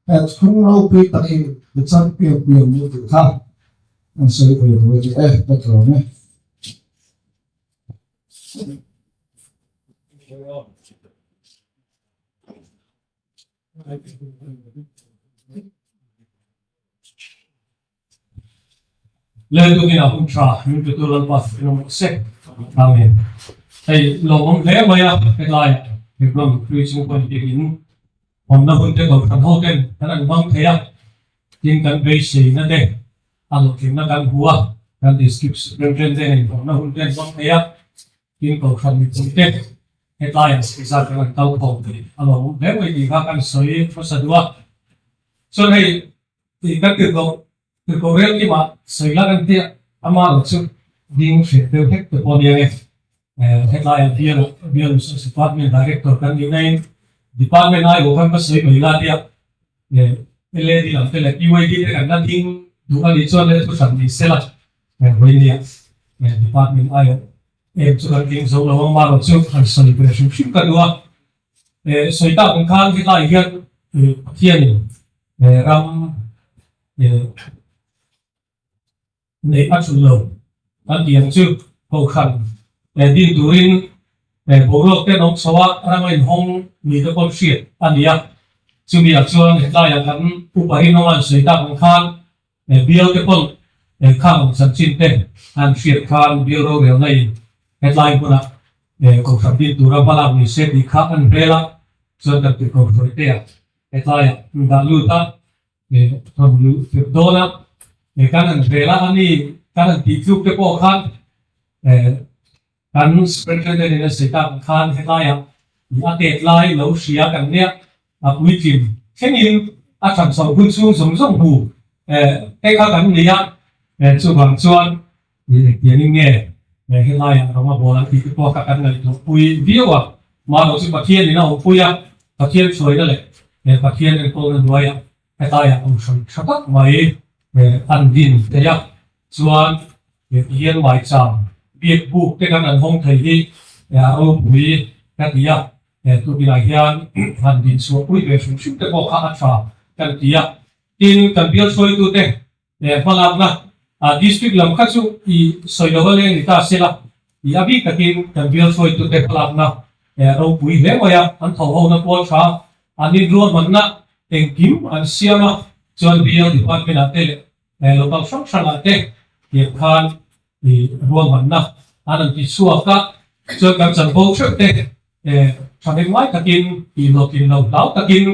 he thuthlung ropui tak hi i chan piang piang mu tih kha an sawi ve duh a ni e, ka tlawm e. Leltukin a hun tha min petu Lalpa in awm sek. Amen. Hei lawmawm hle mai a hetlai Hebron Preaching Point biakin awmna hun te kohhran ho ten kan an hmang thei a, tin kan beiseina te a hlawhtlinna kan hmu a, kan District Superintendent te nen awmna hun te an hmang thei a, Tin kohhran mipui te hetlai an sawi zat kan an kal khawm tih a lawmawm hle mai tih kha kan sawi hmasa duh a. Chuan hei tih kan tirhkoh tirhkoh rel kimah sawi la kan tia ama lo chu ding hriat deuh hlek te pawh a nia nge. Hetlai ah bial bial Resource Department Director kan nih naiin Department aiawh khan ka sawi mai la tia LAD lam te leh PYD te kan la ding duh a nih chuan leh thuhran ni sela Vawinia department aiawh em chu kan ding zo lo ang marawh chu han sawi ve hrim hrim ka duh a. Sawi tak ang khan hetlai hian Pathianin ram neih a chulh lo kan tih ang chu kohhran din turin boruak te an awm chho a, ram a inhawng ni te pawh hriat a ni a. Chumi ah chuan hetlaiah kan upa rinawm an sawi tak ang khan bial te pawn khang ang chanchin te an hriat khan bial rorelna in hetlai hmunah kohhran din tura hmalak ni se tih kha an rel a, chuan kan tih kohhruai te ah hetlaiah an dah lut a. Rawn luh tirh dawn a, kan han vel a, ani kan han tih tluk te pawh khan kan superintendent in a sawi tak ang khan helaiah a tet lai lo hria kan nia, a puitling thlengin a than chhoh hun chhung zawng zawng hmu te kha kan ni a, chuvang chuan engtiangin nge helaiah rawng a bawl ang tih te pawh kha kan ngaihtuah pui viau a, mahlo chu Pathian in a awmpui a, Pathian hruaina leh Pathian enkawlna hnuaiah hetlaiah kohhran tha tak mai an din thei a, chuan tihian maicham biak buk te kan an hawng thei hi a ropui ka ti a, tukinah hian han din chhuahpui ve hrim hrim te pawh kha a tha kan ti a, tin kan bial hruaitute Hmalakna District lam kha chu i sawi lo a leng ni ta sela, i a bik takin kan bial hruaitute hmalakna ropui hle mai a, an tho hona pawl tha, an inruahmanna engkim an siam a, chuan bial department ah te leh local hrang hrang ah te tiang khan i ruahmanna an han ti chhuak a, chuan kan chanvo theuh te thahnem ngai takin tihhlawhtlin lo hlau takin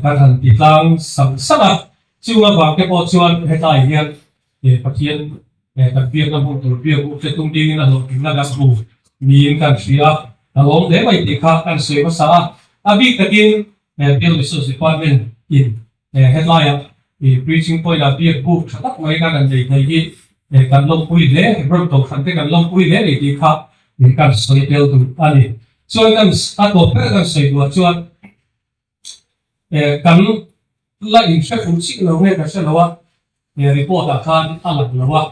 kan han ti tlang sang sang a. Chung avang te pawh chuan hetlai hian Pathian kan biakna hmun tur biak u che tum dingin a hlawhtlinna kan hmu niin kan hria a, a lawm hle mai tih kha kan sawi hmasa a. A bik takin Bill Resource Department in hetlaiah preaching point ah biak buk tha tak mai kan han nei thei hi kan lawmpui hle, Hebron Kohhran te kan lawmpui hle ni tih kha kan sawi tel duh a ni. Chuan kan a tawp ber kan sawi duhah chuan Kan la inhre fuh chiah lo nge ka hre lo a, report ah khan a lang lo a,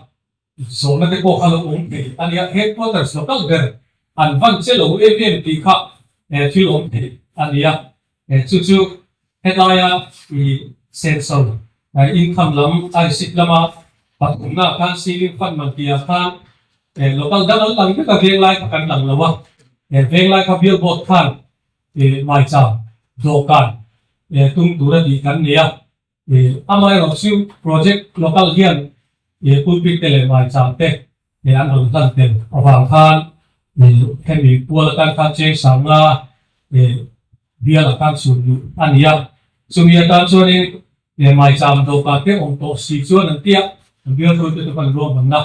zawhna te pawh kha lo awm thei a nia, headquarters local ber an van che lo em em tih kha thil awm thei a nia, chu chu helaia i senso income lam a receipt lama pathumna ah khan ceiling fund man tih ah khan local dang an lang vek a, venglai kha kan lang lo a, venglai kha billboard khan Maicham dawhkan tum tura tih kan nei a, amaherawh chu project local hian pulpit te leh maicham te an rawn hlan tel avang khan hemi pual atan khan cheng sanga bial atan chhun luh a ni a, chumi atan chuanin maicham dawhkan te awm tawh si chuan an tia bial hruaitute chu kan ruahmanna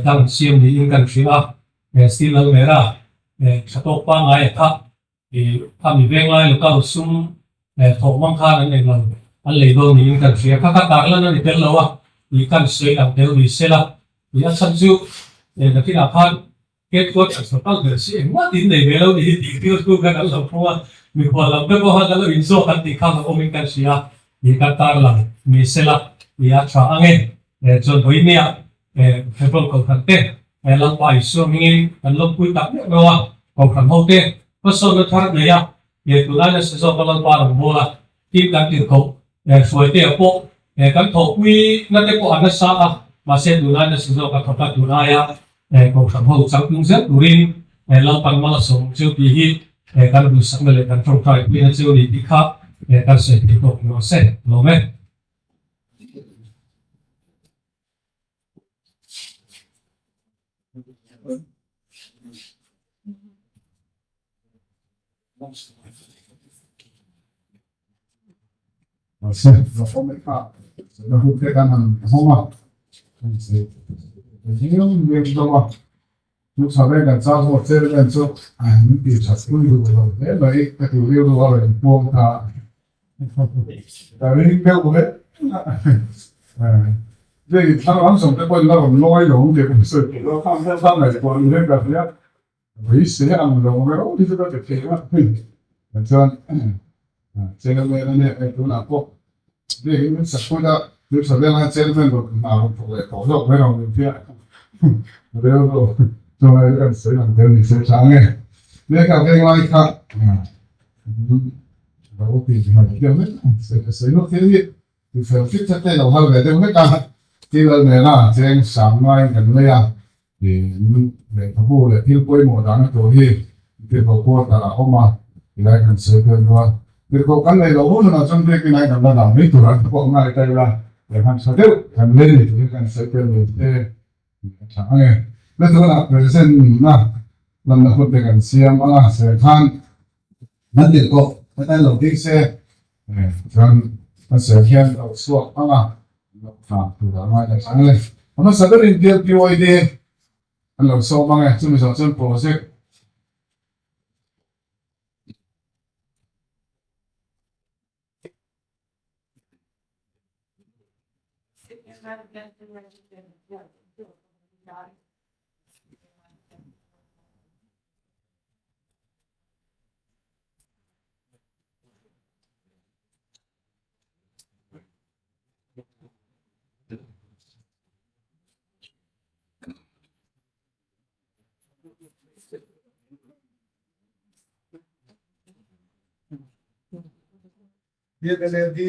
dang siam niin kan hria a, steel almera tha tawk pangngai a kha i a mi veng lai local sum thawk mang khan an nei lo an lei dawn niin kan hria kha kha tarlan a ni tel lo a i kan sawi lang tel ni sela i a chhan chu nakinah khan headquarters local ber si engmah tin nei ve lo ni hi tih tirtu khan an lo hmu a. Mikhual lam te pawh khan kan lo inzawk an tih kha kan awmin kan hria tih kan tarlang ni sela tih a tha ang e. Chuan vawinia Hebron Kohhran te Lalpa Isua hmingin kan lawmpui tak meuh meuh a, Kohhran ho te hmasawnna thar nei a, tunlai nasa zawka Lalpa rawngbawla tin kan tirhkoh Hruaitea pawh kan thawhpui na te pawh a nasa a, mahse tunlai nasa zawka thawk a tunlaia Kohhran ho changtlung zel turin Lalpan mal a sawm ang cheu tih hi kan duhsakna leh kan tawngtai puina cheu a ni tih kha kan sawi thei tawk ni rawh se. Lawm e. Mahse, Zahawm kha na hun te kan han hawng a, Zing leng deuh a, chu chha veng kan chang haw chairman chu min ti that pui duh lo hle mai ka ti rilru a rawn inpuang ta a. Ka ring deuh hle a, thlang lam zawng te pawhin la rawn lawi lo ang tih ka sawi theih lo, khang hian khang ngaihtuah ni hian ka hria. Beisei ang lo reuh hi chu ka ti thei a, chuan chairman a nia hei tunah pawh biakin min sak pui a, min tha vel a chairman rawn hna rawn thawk leh tawh zawk mai rawn infiah rilru chuan hei kan sawi ang tel ni se tha ang e, lehkha veng lai kha lo ti hman thiam vek a, sawi lawk thil hi ti fel fit te lo hal ve deuh vek a, thil a nena cheng sang ngaiin kan lei a. Lehkhabu leh thil pawimawh dahna tur hi tirhkoh quarter a awm a, tilai kan sawi phel duh a. Tirhkoh kan neih loh hun hunah chuan biakin ai kan la dah mai tur a pawh ngai ta ila, lehkhan tha deuh kan lei ni tur hi kan sawi phel lui te a tha ang e. La tunah present na lanna hun te kan siam ang a, serkhan nan tirhkoh hetlai lo ding se chuan a ser hian lo chhuak ang a. Tur a ngai tak ang e. A hmasa berin PLPYD an lo sawm ang e. Chumi zawh chuan project PMLD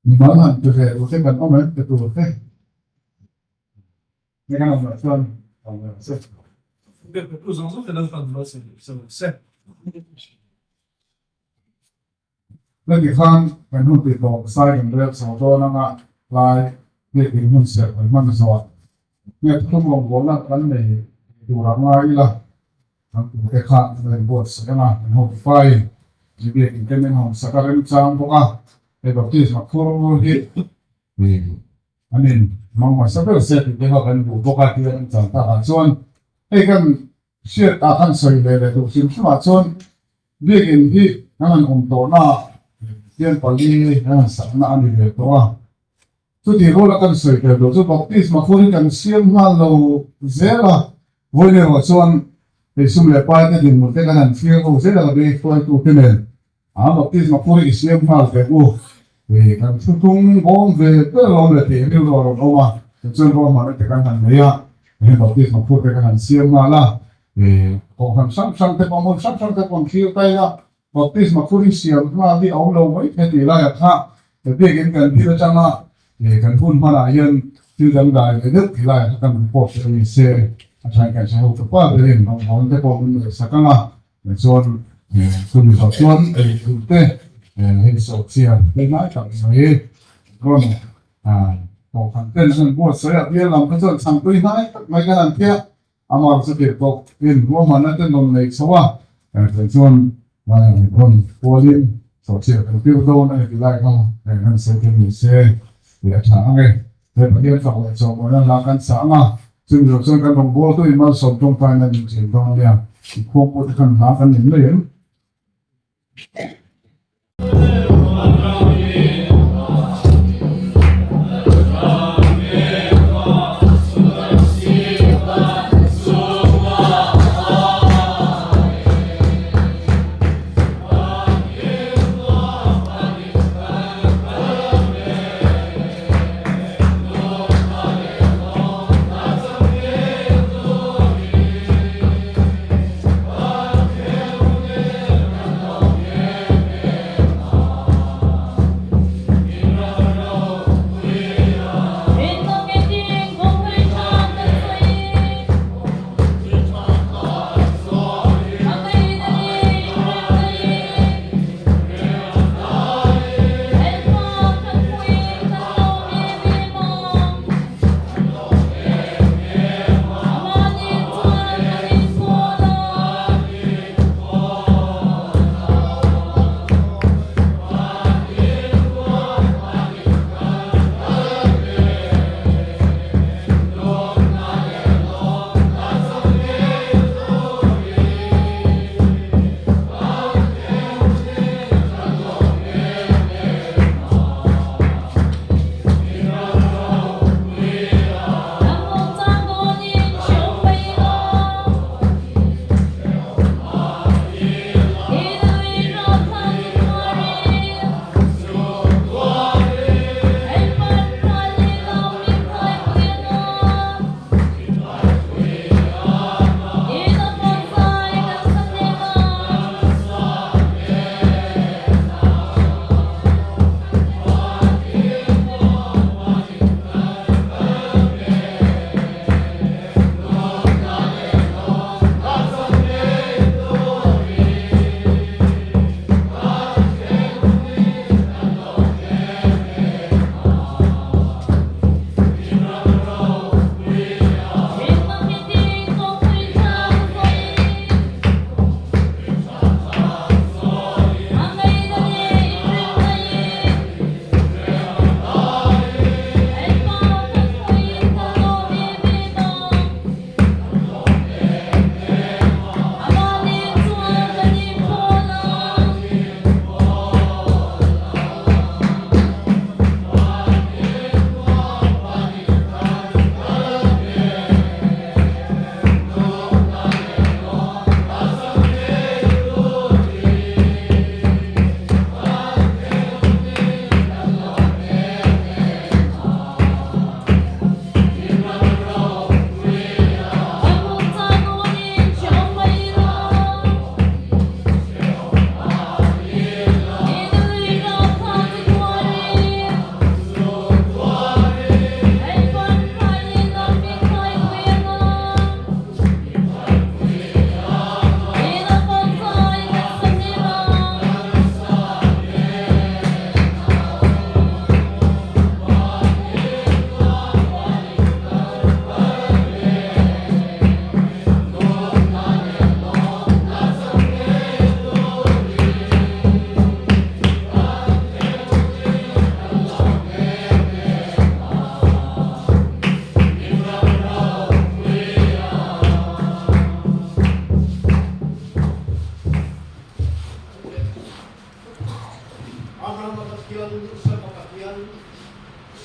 Mimal han ti ve tur te kan awm em ti tur te ni kan awm loh chuan awm lo se. Heti khan kan hun tih tawp sai kan rel chho dawn anga tlai biakin hmun serh kan hman zawh nge thum rawngbawlna kan nei tur a ngai ila kan tute kha an rawn buatsaih anga kan ho pai ni biakin te min hawn sak a remchang bawk a hei baptisma khur hi an in hmang hmasa ber se tih te kha kan duh bawk a tih a remchang takah chuan hei kan hriat ah khan sawi ve leh duh hrim hrimah chuan. Biakin hi kan han awm tawhnaah Pathian pali kan han sakna a ni ve tawh a. Chutih ruala kan sawi tel duh chu baptisma khur hi kan siam nghal lo zel a, vawiin erawh chuan hei sum leh pai te dinhmun te kan han thlir ho zel a, ka hruaitute nen a baptisma khur hi i siam nghal teh u, hei kan thutlung bawm ve ber lo le tih rilru a rawn awm a, tichuan ruahmanna te kan han nei a, heng baptisma khur te kan han siam nghal a, kohhran hrang hrang te pawh hmun hrang hrang te pawh an thlir ta ila, Baptisma khur hi siam nghal hi a awm lo mai thei tih laiah kha biakin kan thil atanga kan hun hmanah hian thil dangdai ve deuh tih laiah kha kan report te a ni se a thain kan hre ho ta pa berin rawngbawlna te pawh min ngaihsak ang a chuan chumi zawh chuan ei duh te hei sawhchiar te hnai tak mai rawn kohhran ten an buatsaih a bial lam kha chuan chhangtui hnai tak mai kan han phiah. Amah chu tirh tawk in ruahmanna te nawn nei chho a, kei chuan rawn kualin sawhchiah kan tir dawn a ni tih lai kha han sawi thei ni se tih a tha ang e. He Pathian fak leh chawhmawina hla kan sah ang a, chumi zawh chuan kan rawngbawltu in malsawm tawngtaina min chhim dawn nia, inkhawmpute te khan hla kan nin mai em?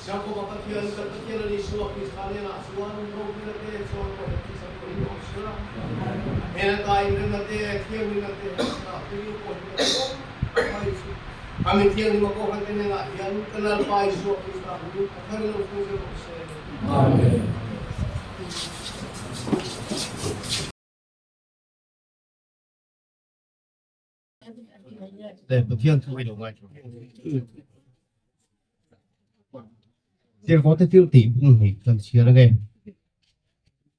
Jakoba Pathian, kan Pathian a ni Isua Krista hnenah chuan ropuina te chuan pawh hi thisa pawhin awm sela. A hnen ata inremna te, thianghlimna te, thlarau thianghlim pawh hi kan awm mai chu. A mi thianghlim a kohhran te hnenah hian kan Lalpa Isua Krista hmingin a tharin lo thleng zel rawh se. Amen. Pathian thu hi lo ngai thin. Tirhkohte thil tih bung hi kan chhiar ange.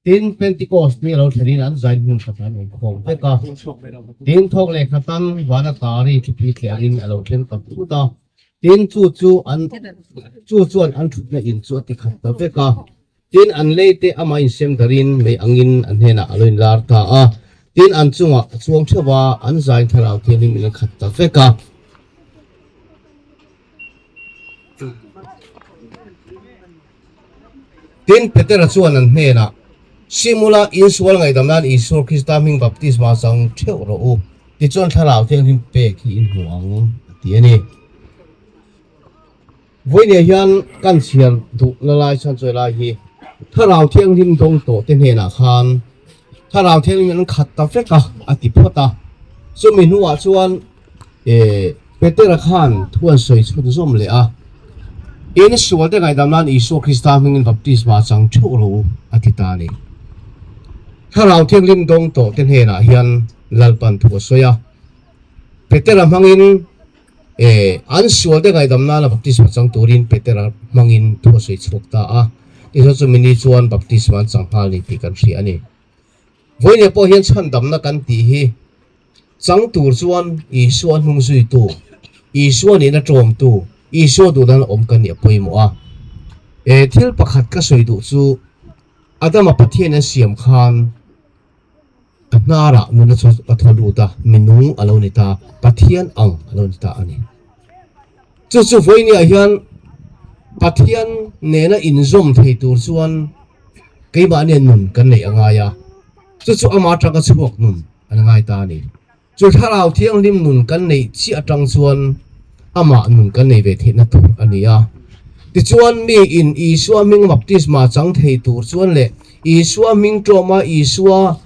Tin, Pentecost ni a lo thlenin an zain hmun khat an awm khawm vek a. Tin, thawk leh khatan vana tari thupui thlengin a lo thleng ta phut a. Tin, chu chu an chu chuan an thutna in chu a ti khat ta vek a. Tin, an leite amah insem darin mei angin an hnenah a lo inlar ta a. Tin, an chungah a chuang theuh a, an zain thlarau thianghlim in an khat ta vek a. Tin, Petera chuan an hnenah, Simula, insual ngaihdam nan Isua Krista hming baptisma chang theuh rawh u, tichuan thlarau thianghlim pek hi in hmu ang, a ti a ni. Vawinia hian kan chhiar duh na lai chhan chuai lai hi Thlarau Thianghlim dawng tawh te hnenah khan Thlarau Thianghlim an khat ta vek a, a ti phawt a. Chumi hnuah chuan eh Petera khan thu an sawi chhun zawm leh a, In sual te ngaihdam nan Isua Krista hmingin baptisma chang theuh rawh u, a ti ta a ni. Thlarau Thianghlim dawng tawh te hnenah hian Lalpan thu a sawi a, Petera hmangin E, an sualte ngaihdam nana baptisma chang turin Petera hmangin thu a sawi chhuak ta a. Tichuan chumi ni chuan baptisma an chang nghal ni tih kan hria a ni. Vawinia pawh hian chhandamna kan tih hi chang tur chuan Isua hnung zuitu, Isua nihna tawmtu, Isua duhdan awm kan nih a pawimawh a. E, thil pakhat ka sawi duh chu Adama Pathian an siam khan, A hnarah nuna chu a thaw lut a, mi nung a lo ni ta, Pathian ang a lo ni ta a ni. Chu chu vawinia hian Pathian nena inzawm thei tur chuan keimahnia nun kan neih a ngai a, chu chu ama atanga chhuak nun an ngai ta a ni. Chu Thlarau Thianghlim nun kan neih chiah atang chuan amah nun kan nei ve theihna tur a ni a. Tichuan, mi in Isua hming baptisma chang thei tur chuan leh Isua hming tlawma Isua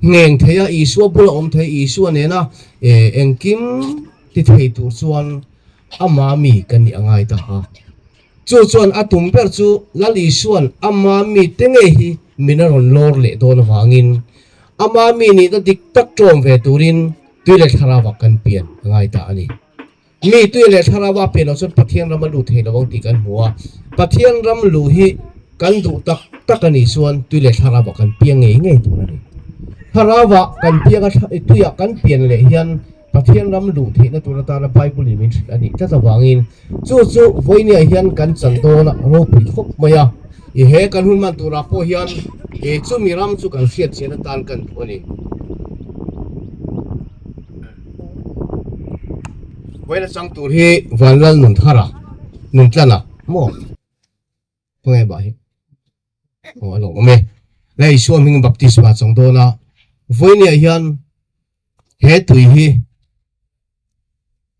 ngheng thei a, Isua bula awm thei, Isua nena engkim ti thei tur chuan ama mi kan nih a ngai ta a. Chu chuan a tum ber chu Lal Isua'n ama mite ngei hi min a rawn lawr leh dawn avangin ama mi nihna dik tak ṭawm ve turin tui leh thlarauah kan pian a ngai ta a ni. Mi tui leh thlarauah a pian loh chuan Pathian ram a lut thei lo ang tih kan hmu a. Pathian ram luh hi kan duh tak tak a nih chuan tui leh thlarauah kan piang ngei ngei tur a ni. Thlarauah kan piang a, tuiah kan pian leh hian Pathian ram luh theihna tur atana Bible in min hrilh a nih tlat avangin chu chu vawinia hian kan chan dawn a ropui khawp mai a, i he kan hun hman turah pawh hian i chumi ram chu kan hriat chian atan kan duh a ni. Vawiina chang tur hi Vanlal Nunthara, Nuntlana maw? Khawnge bah hi? Aw a lawm awm e. Le Isua hming baptisma chang dawn a, vawinia hian he tui hi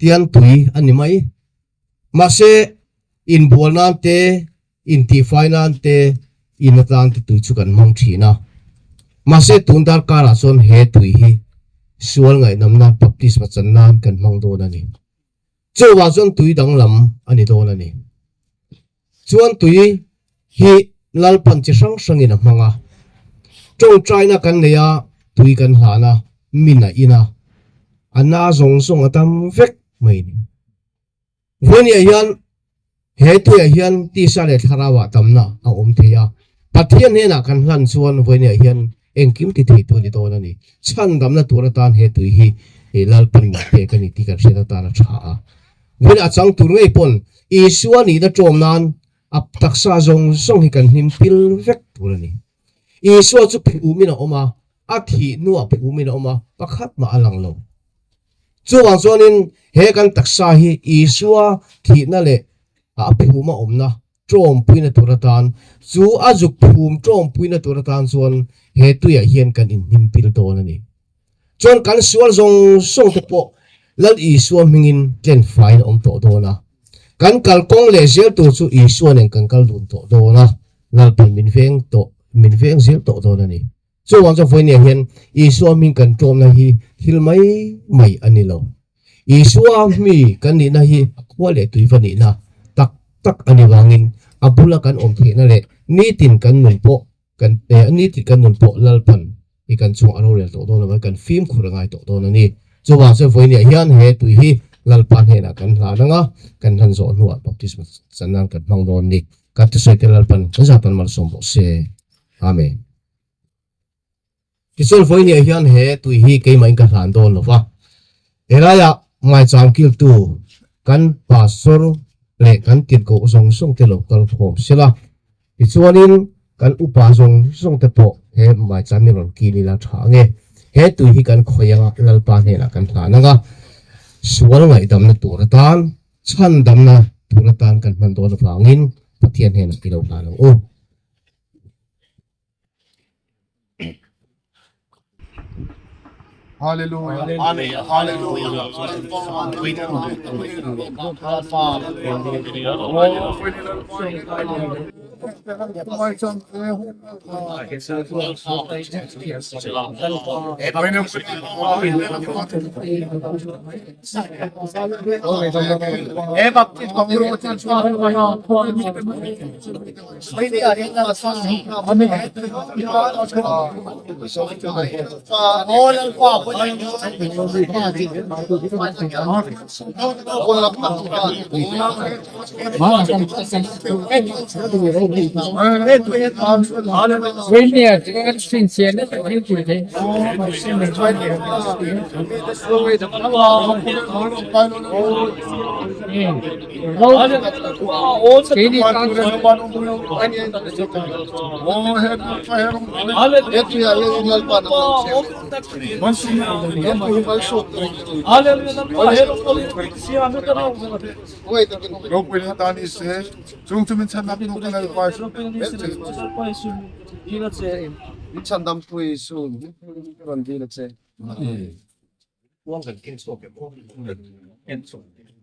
tiang tui a ni mai. Mahse inbual nan te, intihfai nan te, in atan te tui chu kan hmang thin a. Mahse tun darkarah chuan he tui hi sual ngaihnam nan baptisma chan nan kan hmang dawn a ni. Chuvang chuan tui danglam a ni dawn a ni. Chuan tui hi Lalpan chi hrang hrangin a hmang a. Tawngtaina kan nei a, tui kan hlan a, min a in a, a na zawng zawng a dam vek mai a ni. Vawinia hian he tuiah hian tisa leh thlarauah damna a awm thei a, Pathian hnenah kan hlan chuan vawinia hian engkim ti thei tu a ni dawn a ni. Chhandamna tur atan he tui hi Lalpan min pek a ni tih kan hriat atan a tha a. Vawiin a chang tur ngei pawn Isua nihna ṭawm nan a taksa zawng zawng hi kan hlim pil vek tur a ni. Isua chu phumin a awm a, a thih hnuah phumin a awm a, pakhat mah a lang lo. Chuvang chuanin he kan taksa hi Isua thihna leh a phuma awmna ṭawmpuina tur atan, chu a zuk phum ṭawmpuina tur atan chuan he tuiah hian kan inhnim pil dawn a ni. Chuan kan sual zawng zawng te pawh Lal Isua hmingin tlen faiin a awm tawh dawn a. Kan kalkawng leh zel tur chu Isua nen kan kal dun tawh dawn a, Lalpan min veng tawh, min veng zel tawh dawn a ni. Chuvang chuan vawinia hian Isua hming kan tlawmna hi thil mai mai a ni lo. Isua hmi kan nihna hi a khua leh tui va nihna tak tak a ni vangin a bula kan awm theihna leh nitin kan nun pawh kan nitin kan nun pawh Lalpan i kan chungah a rorel tawh dawn lo a, kan fimkhur a ngai tawh dawn a ni. Chuvang chuan vawinia hian he tui hi Lalpa hnenah kan hlan ang a, kan hlan zawh hnuah baptisma chan nan kan hmang dawn a ni. Kan thusawi te Lalpan kan zatan malsawm bawk se. Amen. Tichuan vawinia hian he tui hi keimahin ka hlan dawn lo va, helaiah ngaichang kiltu kan pastor leh kan tirhkoh zawng zawng te lo kal khawm sela, tichuanin kan upa zawng zawng te pawh he maicham hi rawn kil ila tha ange. He tui hi kan khawih anga Lalpa hnenah kan hlan anga, sual ngaihdamna tur atan chhandamna tur atan kan hman dawn avangin Pathian hnenah i lo hlan ang u. Hallelujah. Hallelujah.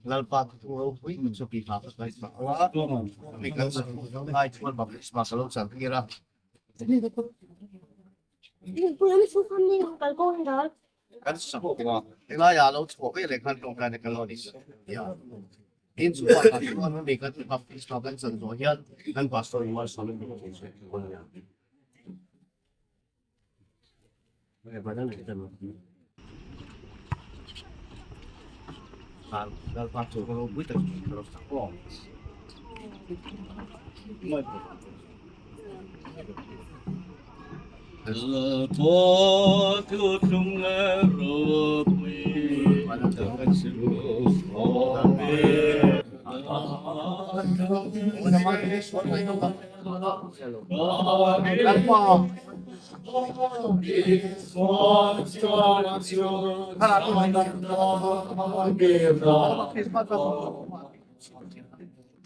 Lalpa thu ropui chu pi hma ka kai chhuak a, mi kan ngai chuan baptisma ka lo chan tir a. Kan sak helaiah lo chhuah ve leh khan tawngtaina ka lo ni a. Tin chu bakah chuan mi kan baptisma kan chan zawh hian kan pastor in malsawm in min thei a nia.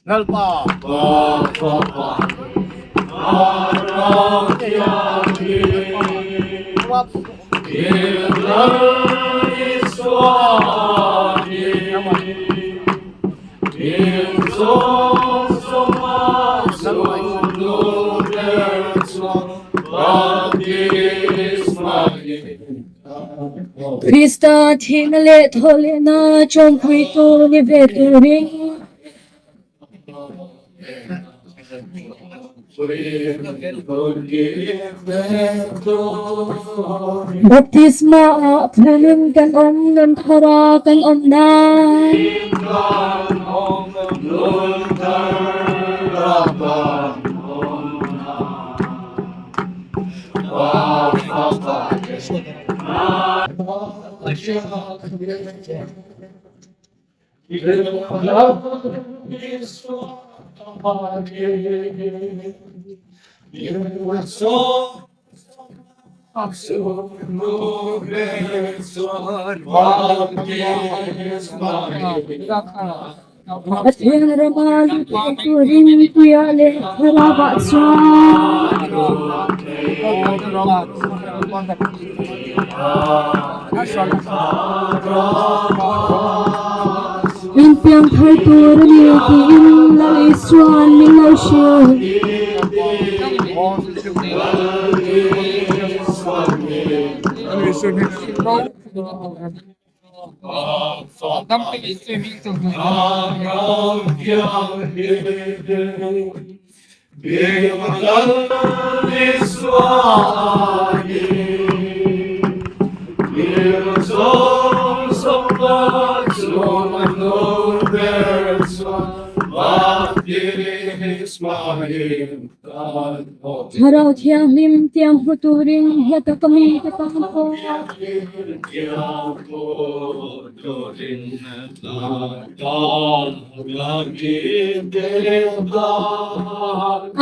Lalpa. Krista thihna leh thawhlehna chawmpuitu ni ve turin. Baptisma ah phulin kan awm nan thar a kan awm nan. Pathian rama lut leh turin puia leh thlarauah chuan Inpian. piang thar tur a ni tiin Lal Isua'n min lo hrilh. Thlarau Thianghlim tiang hmu turin hla taka mite tan pawh.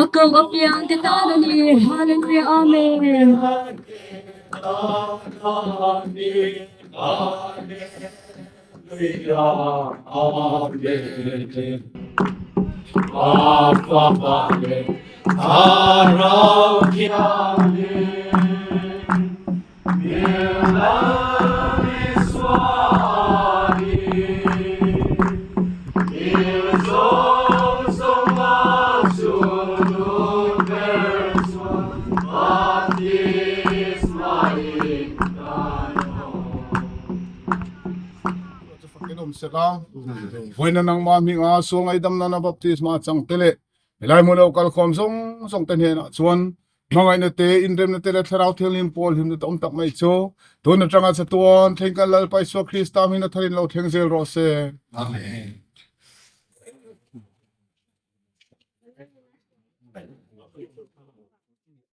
A koh apiang te tan a ni. Hallelujah Amen. Vawiina nangmah hminga sual ngaihdam nana baptisma chang te leh helai hmun lo kalkhawm zawng zawng te hnenah chuan hmangaihna te, inremna te leh Thlarau Thianghlim pawl hlimna te awm tak mai chu tun atanga chatuan thleng kan Lalpa Isua Krista hming na tharin lo thleng zel rawh se. Amen.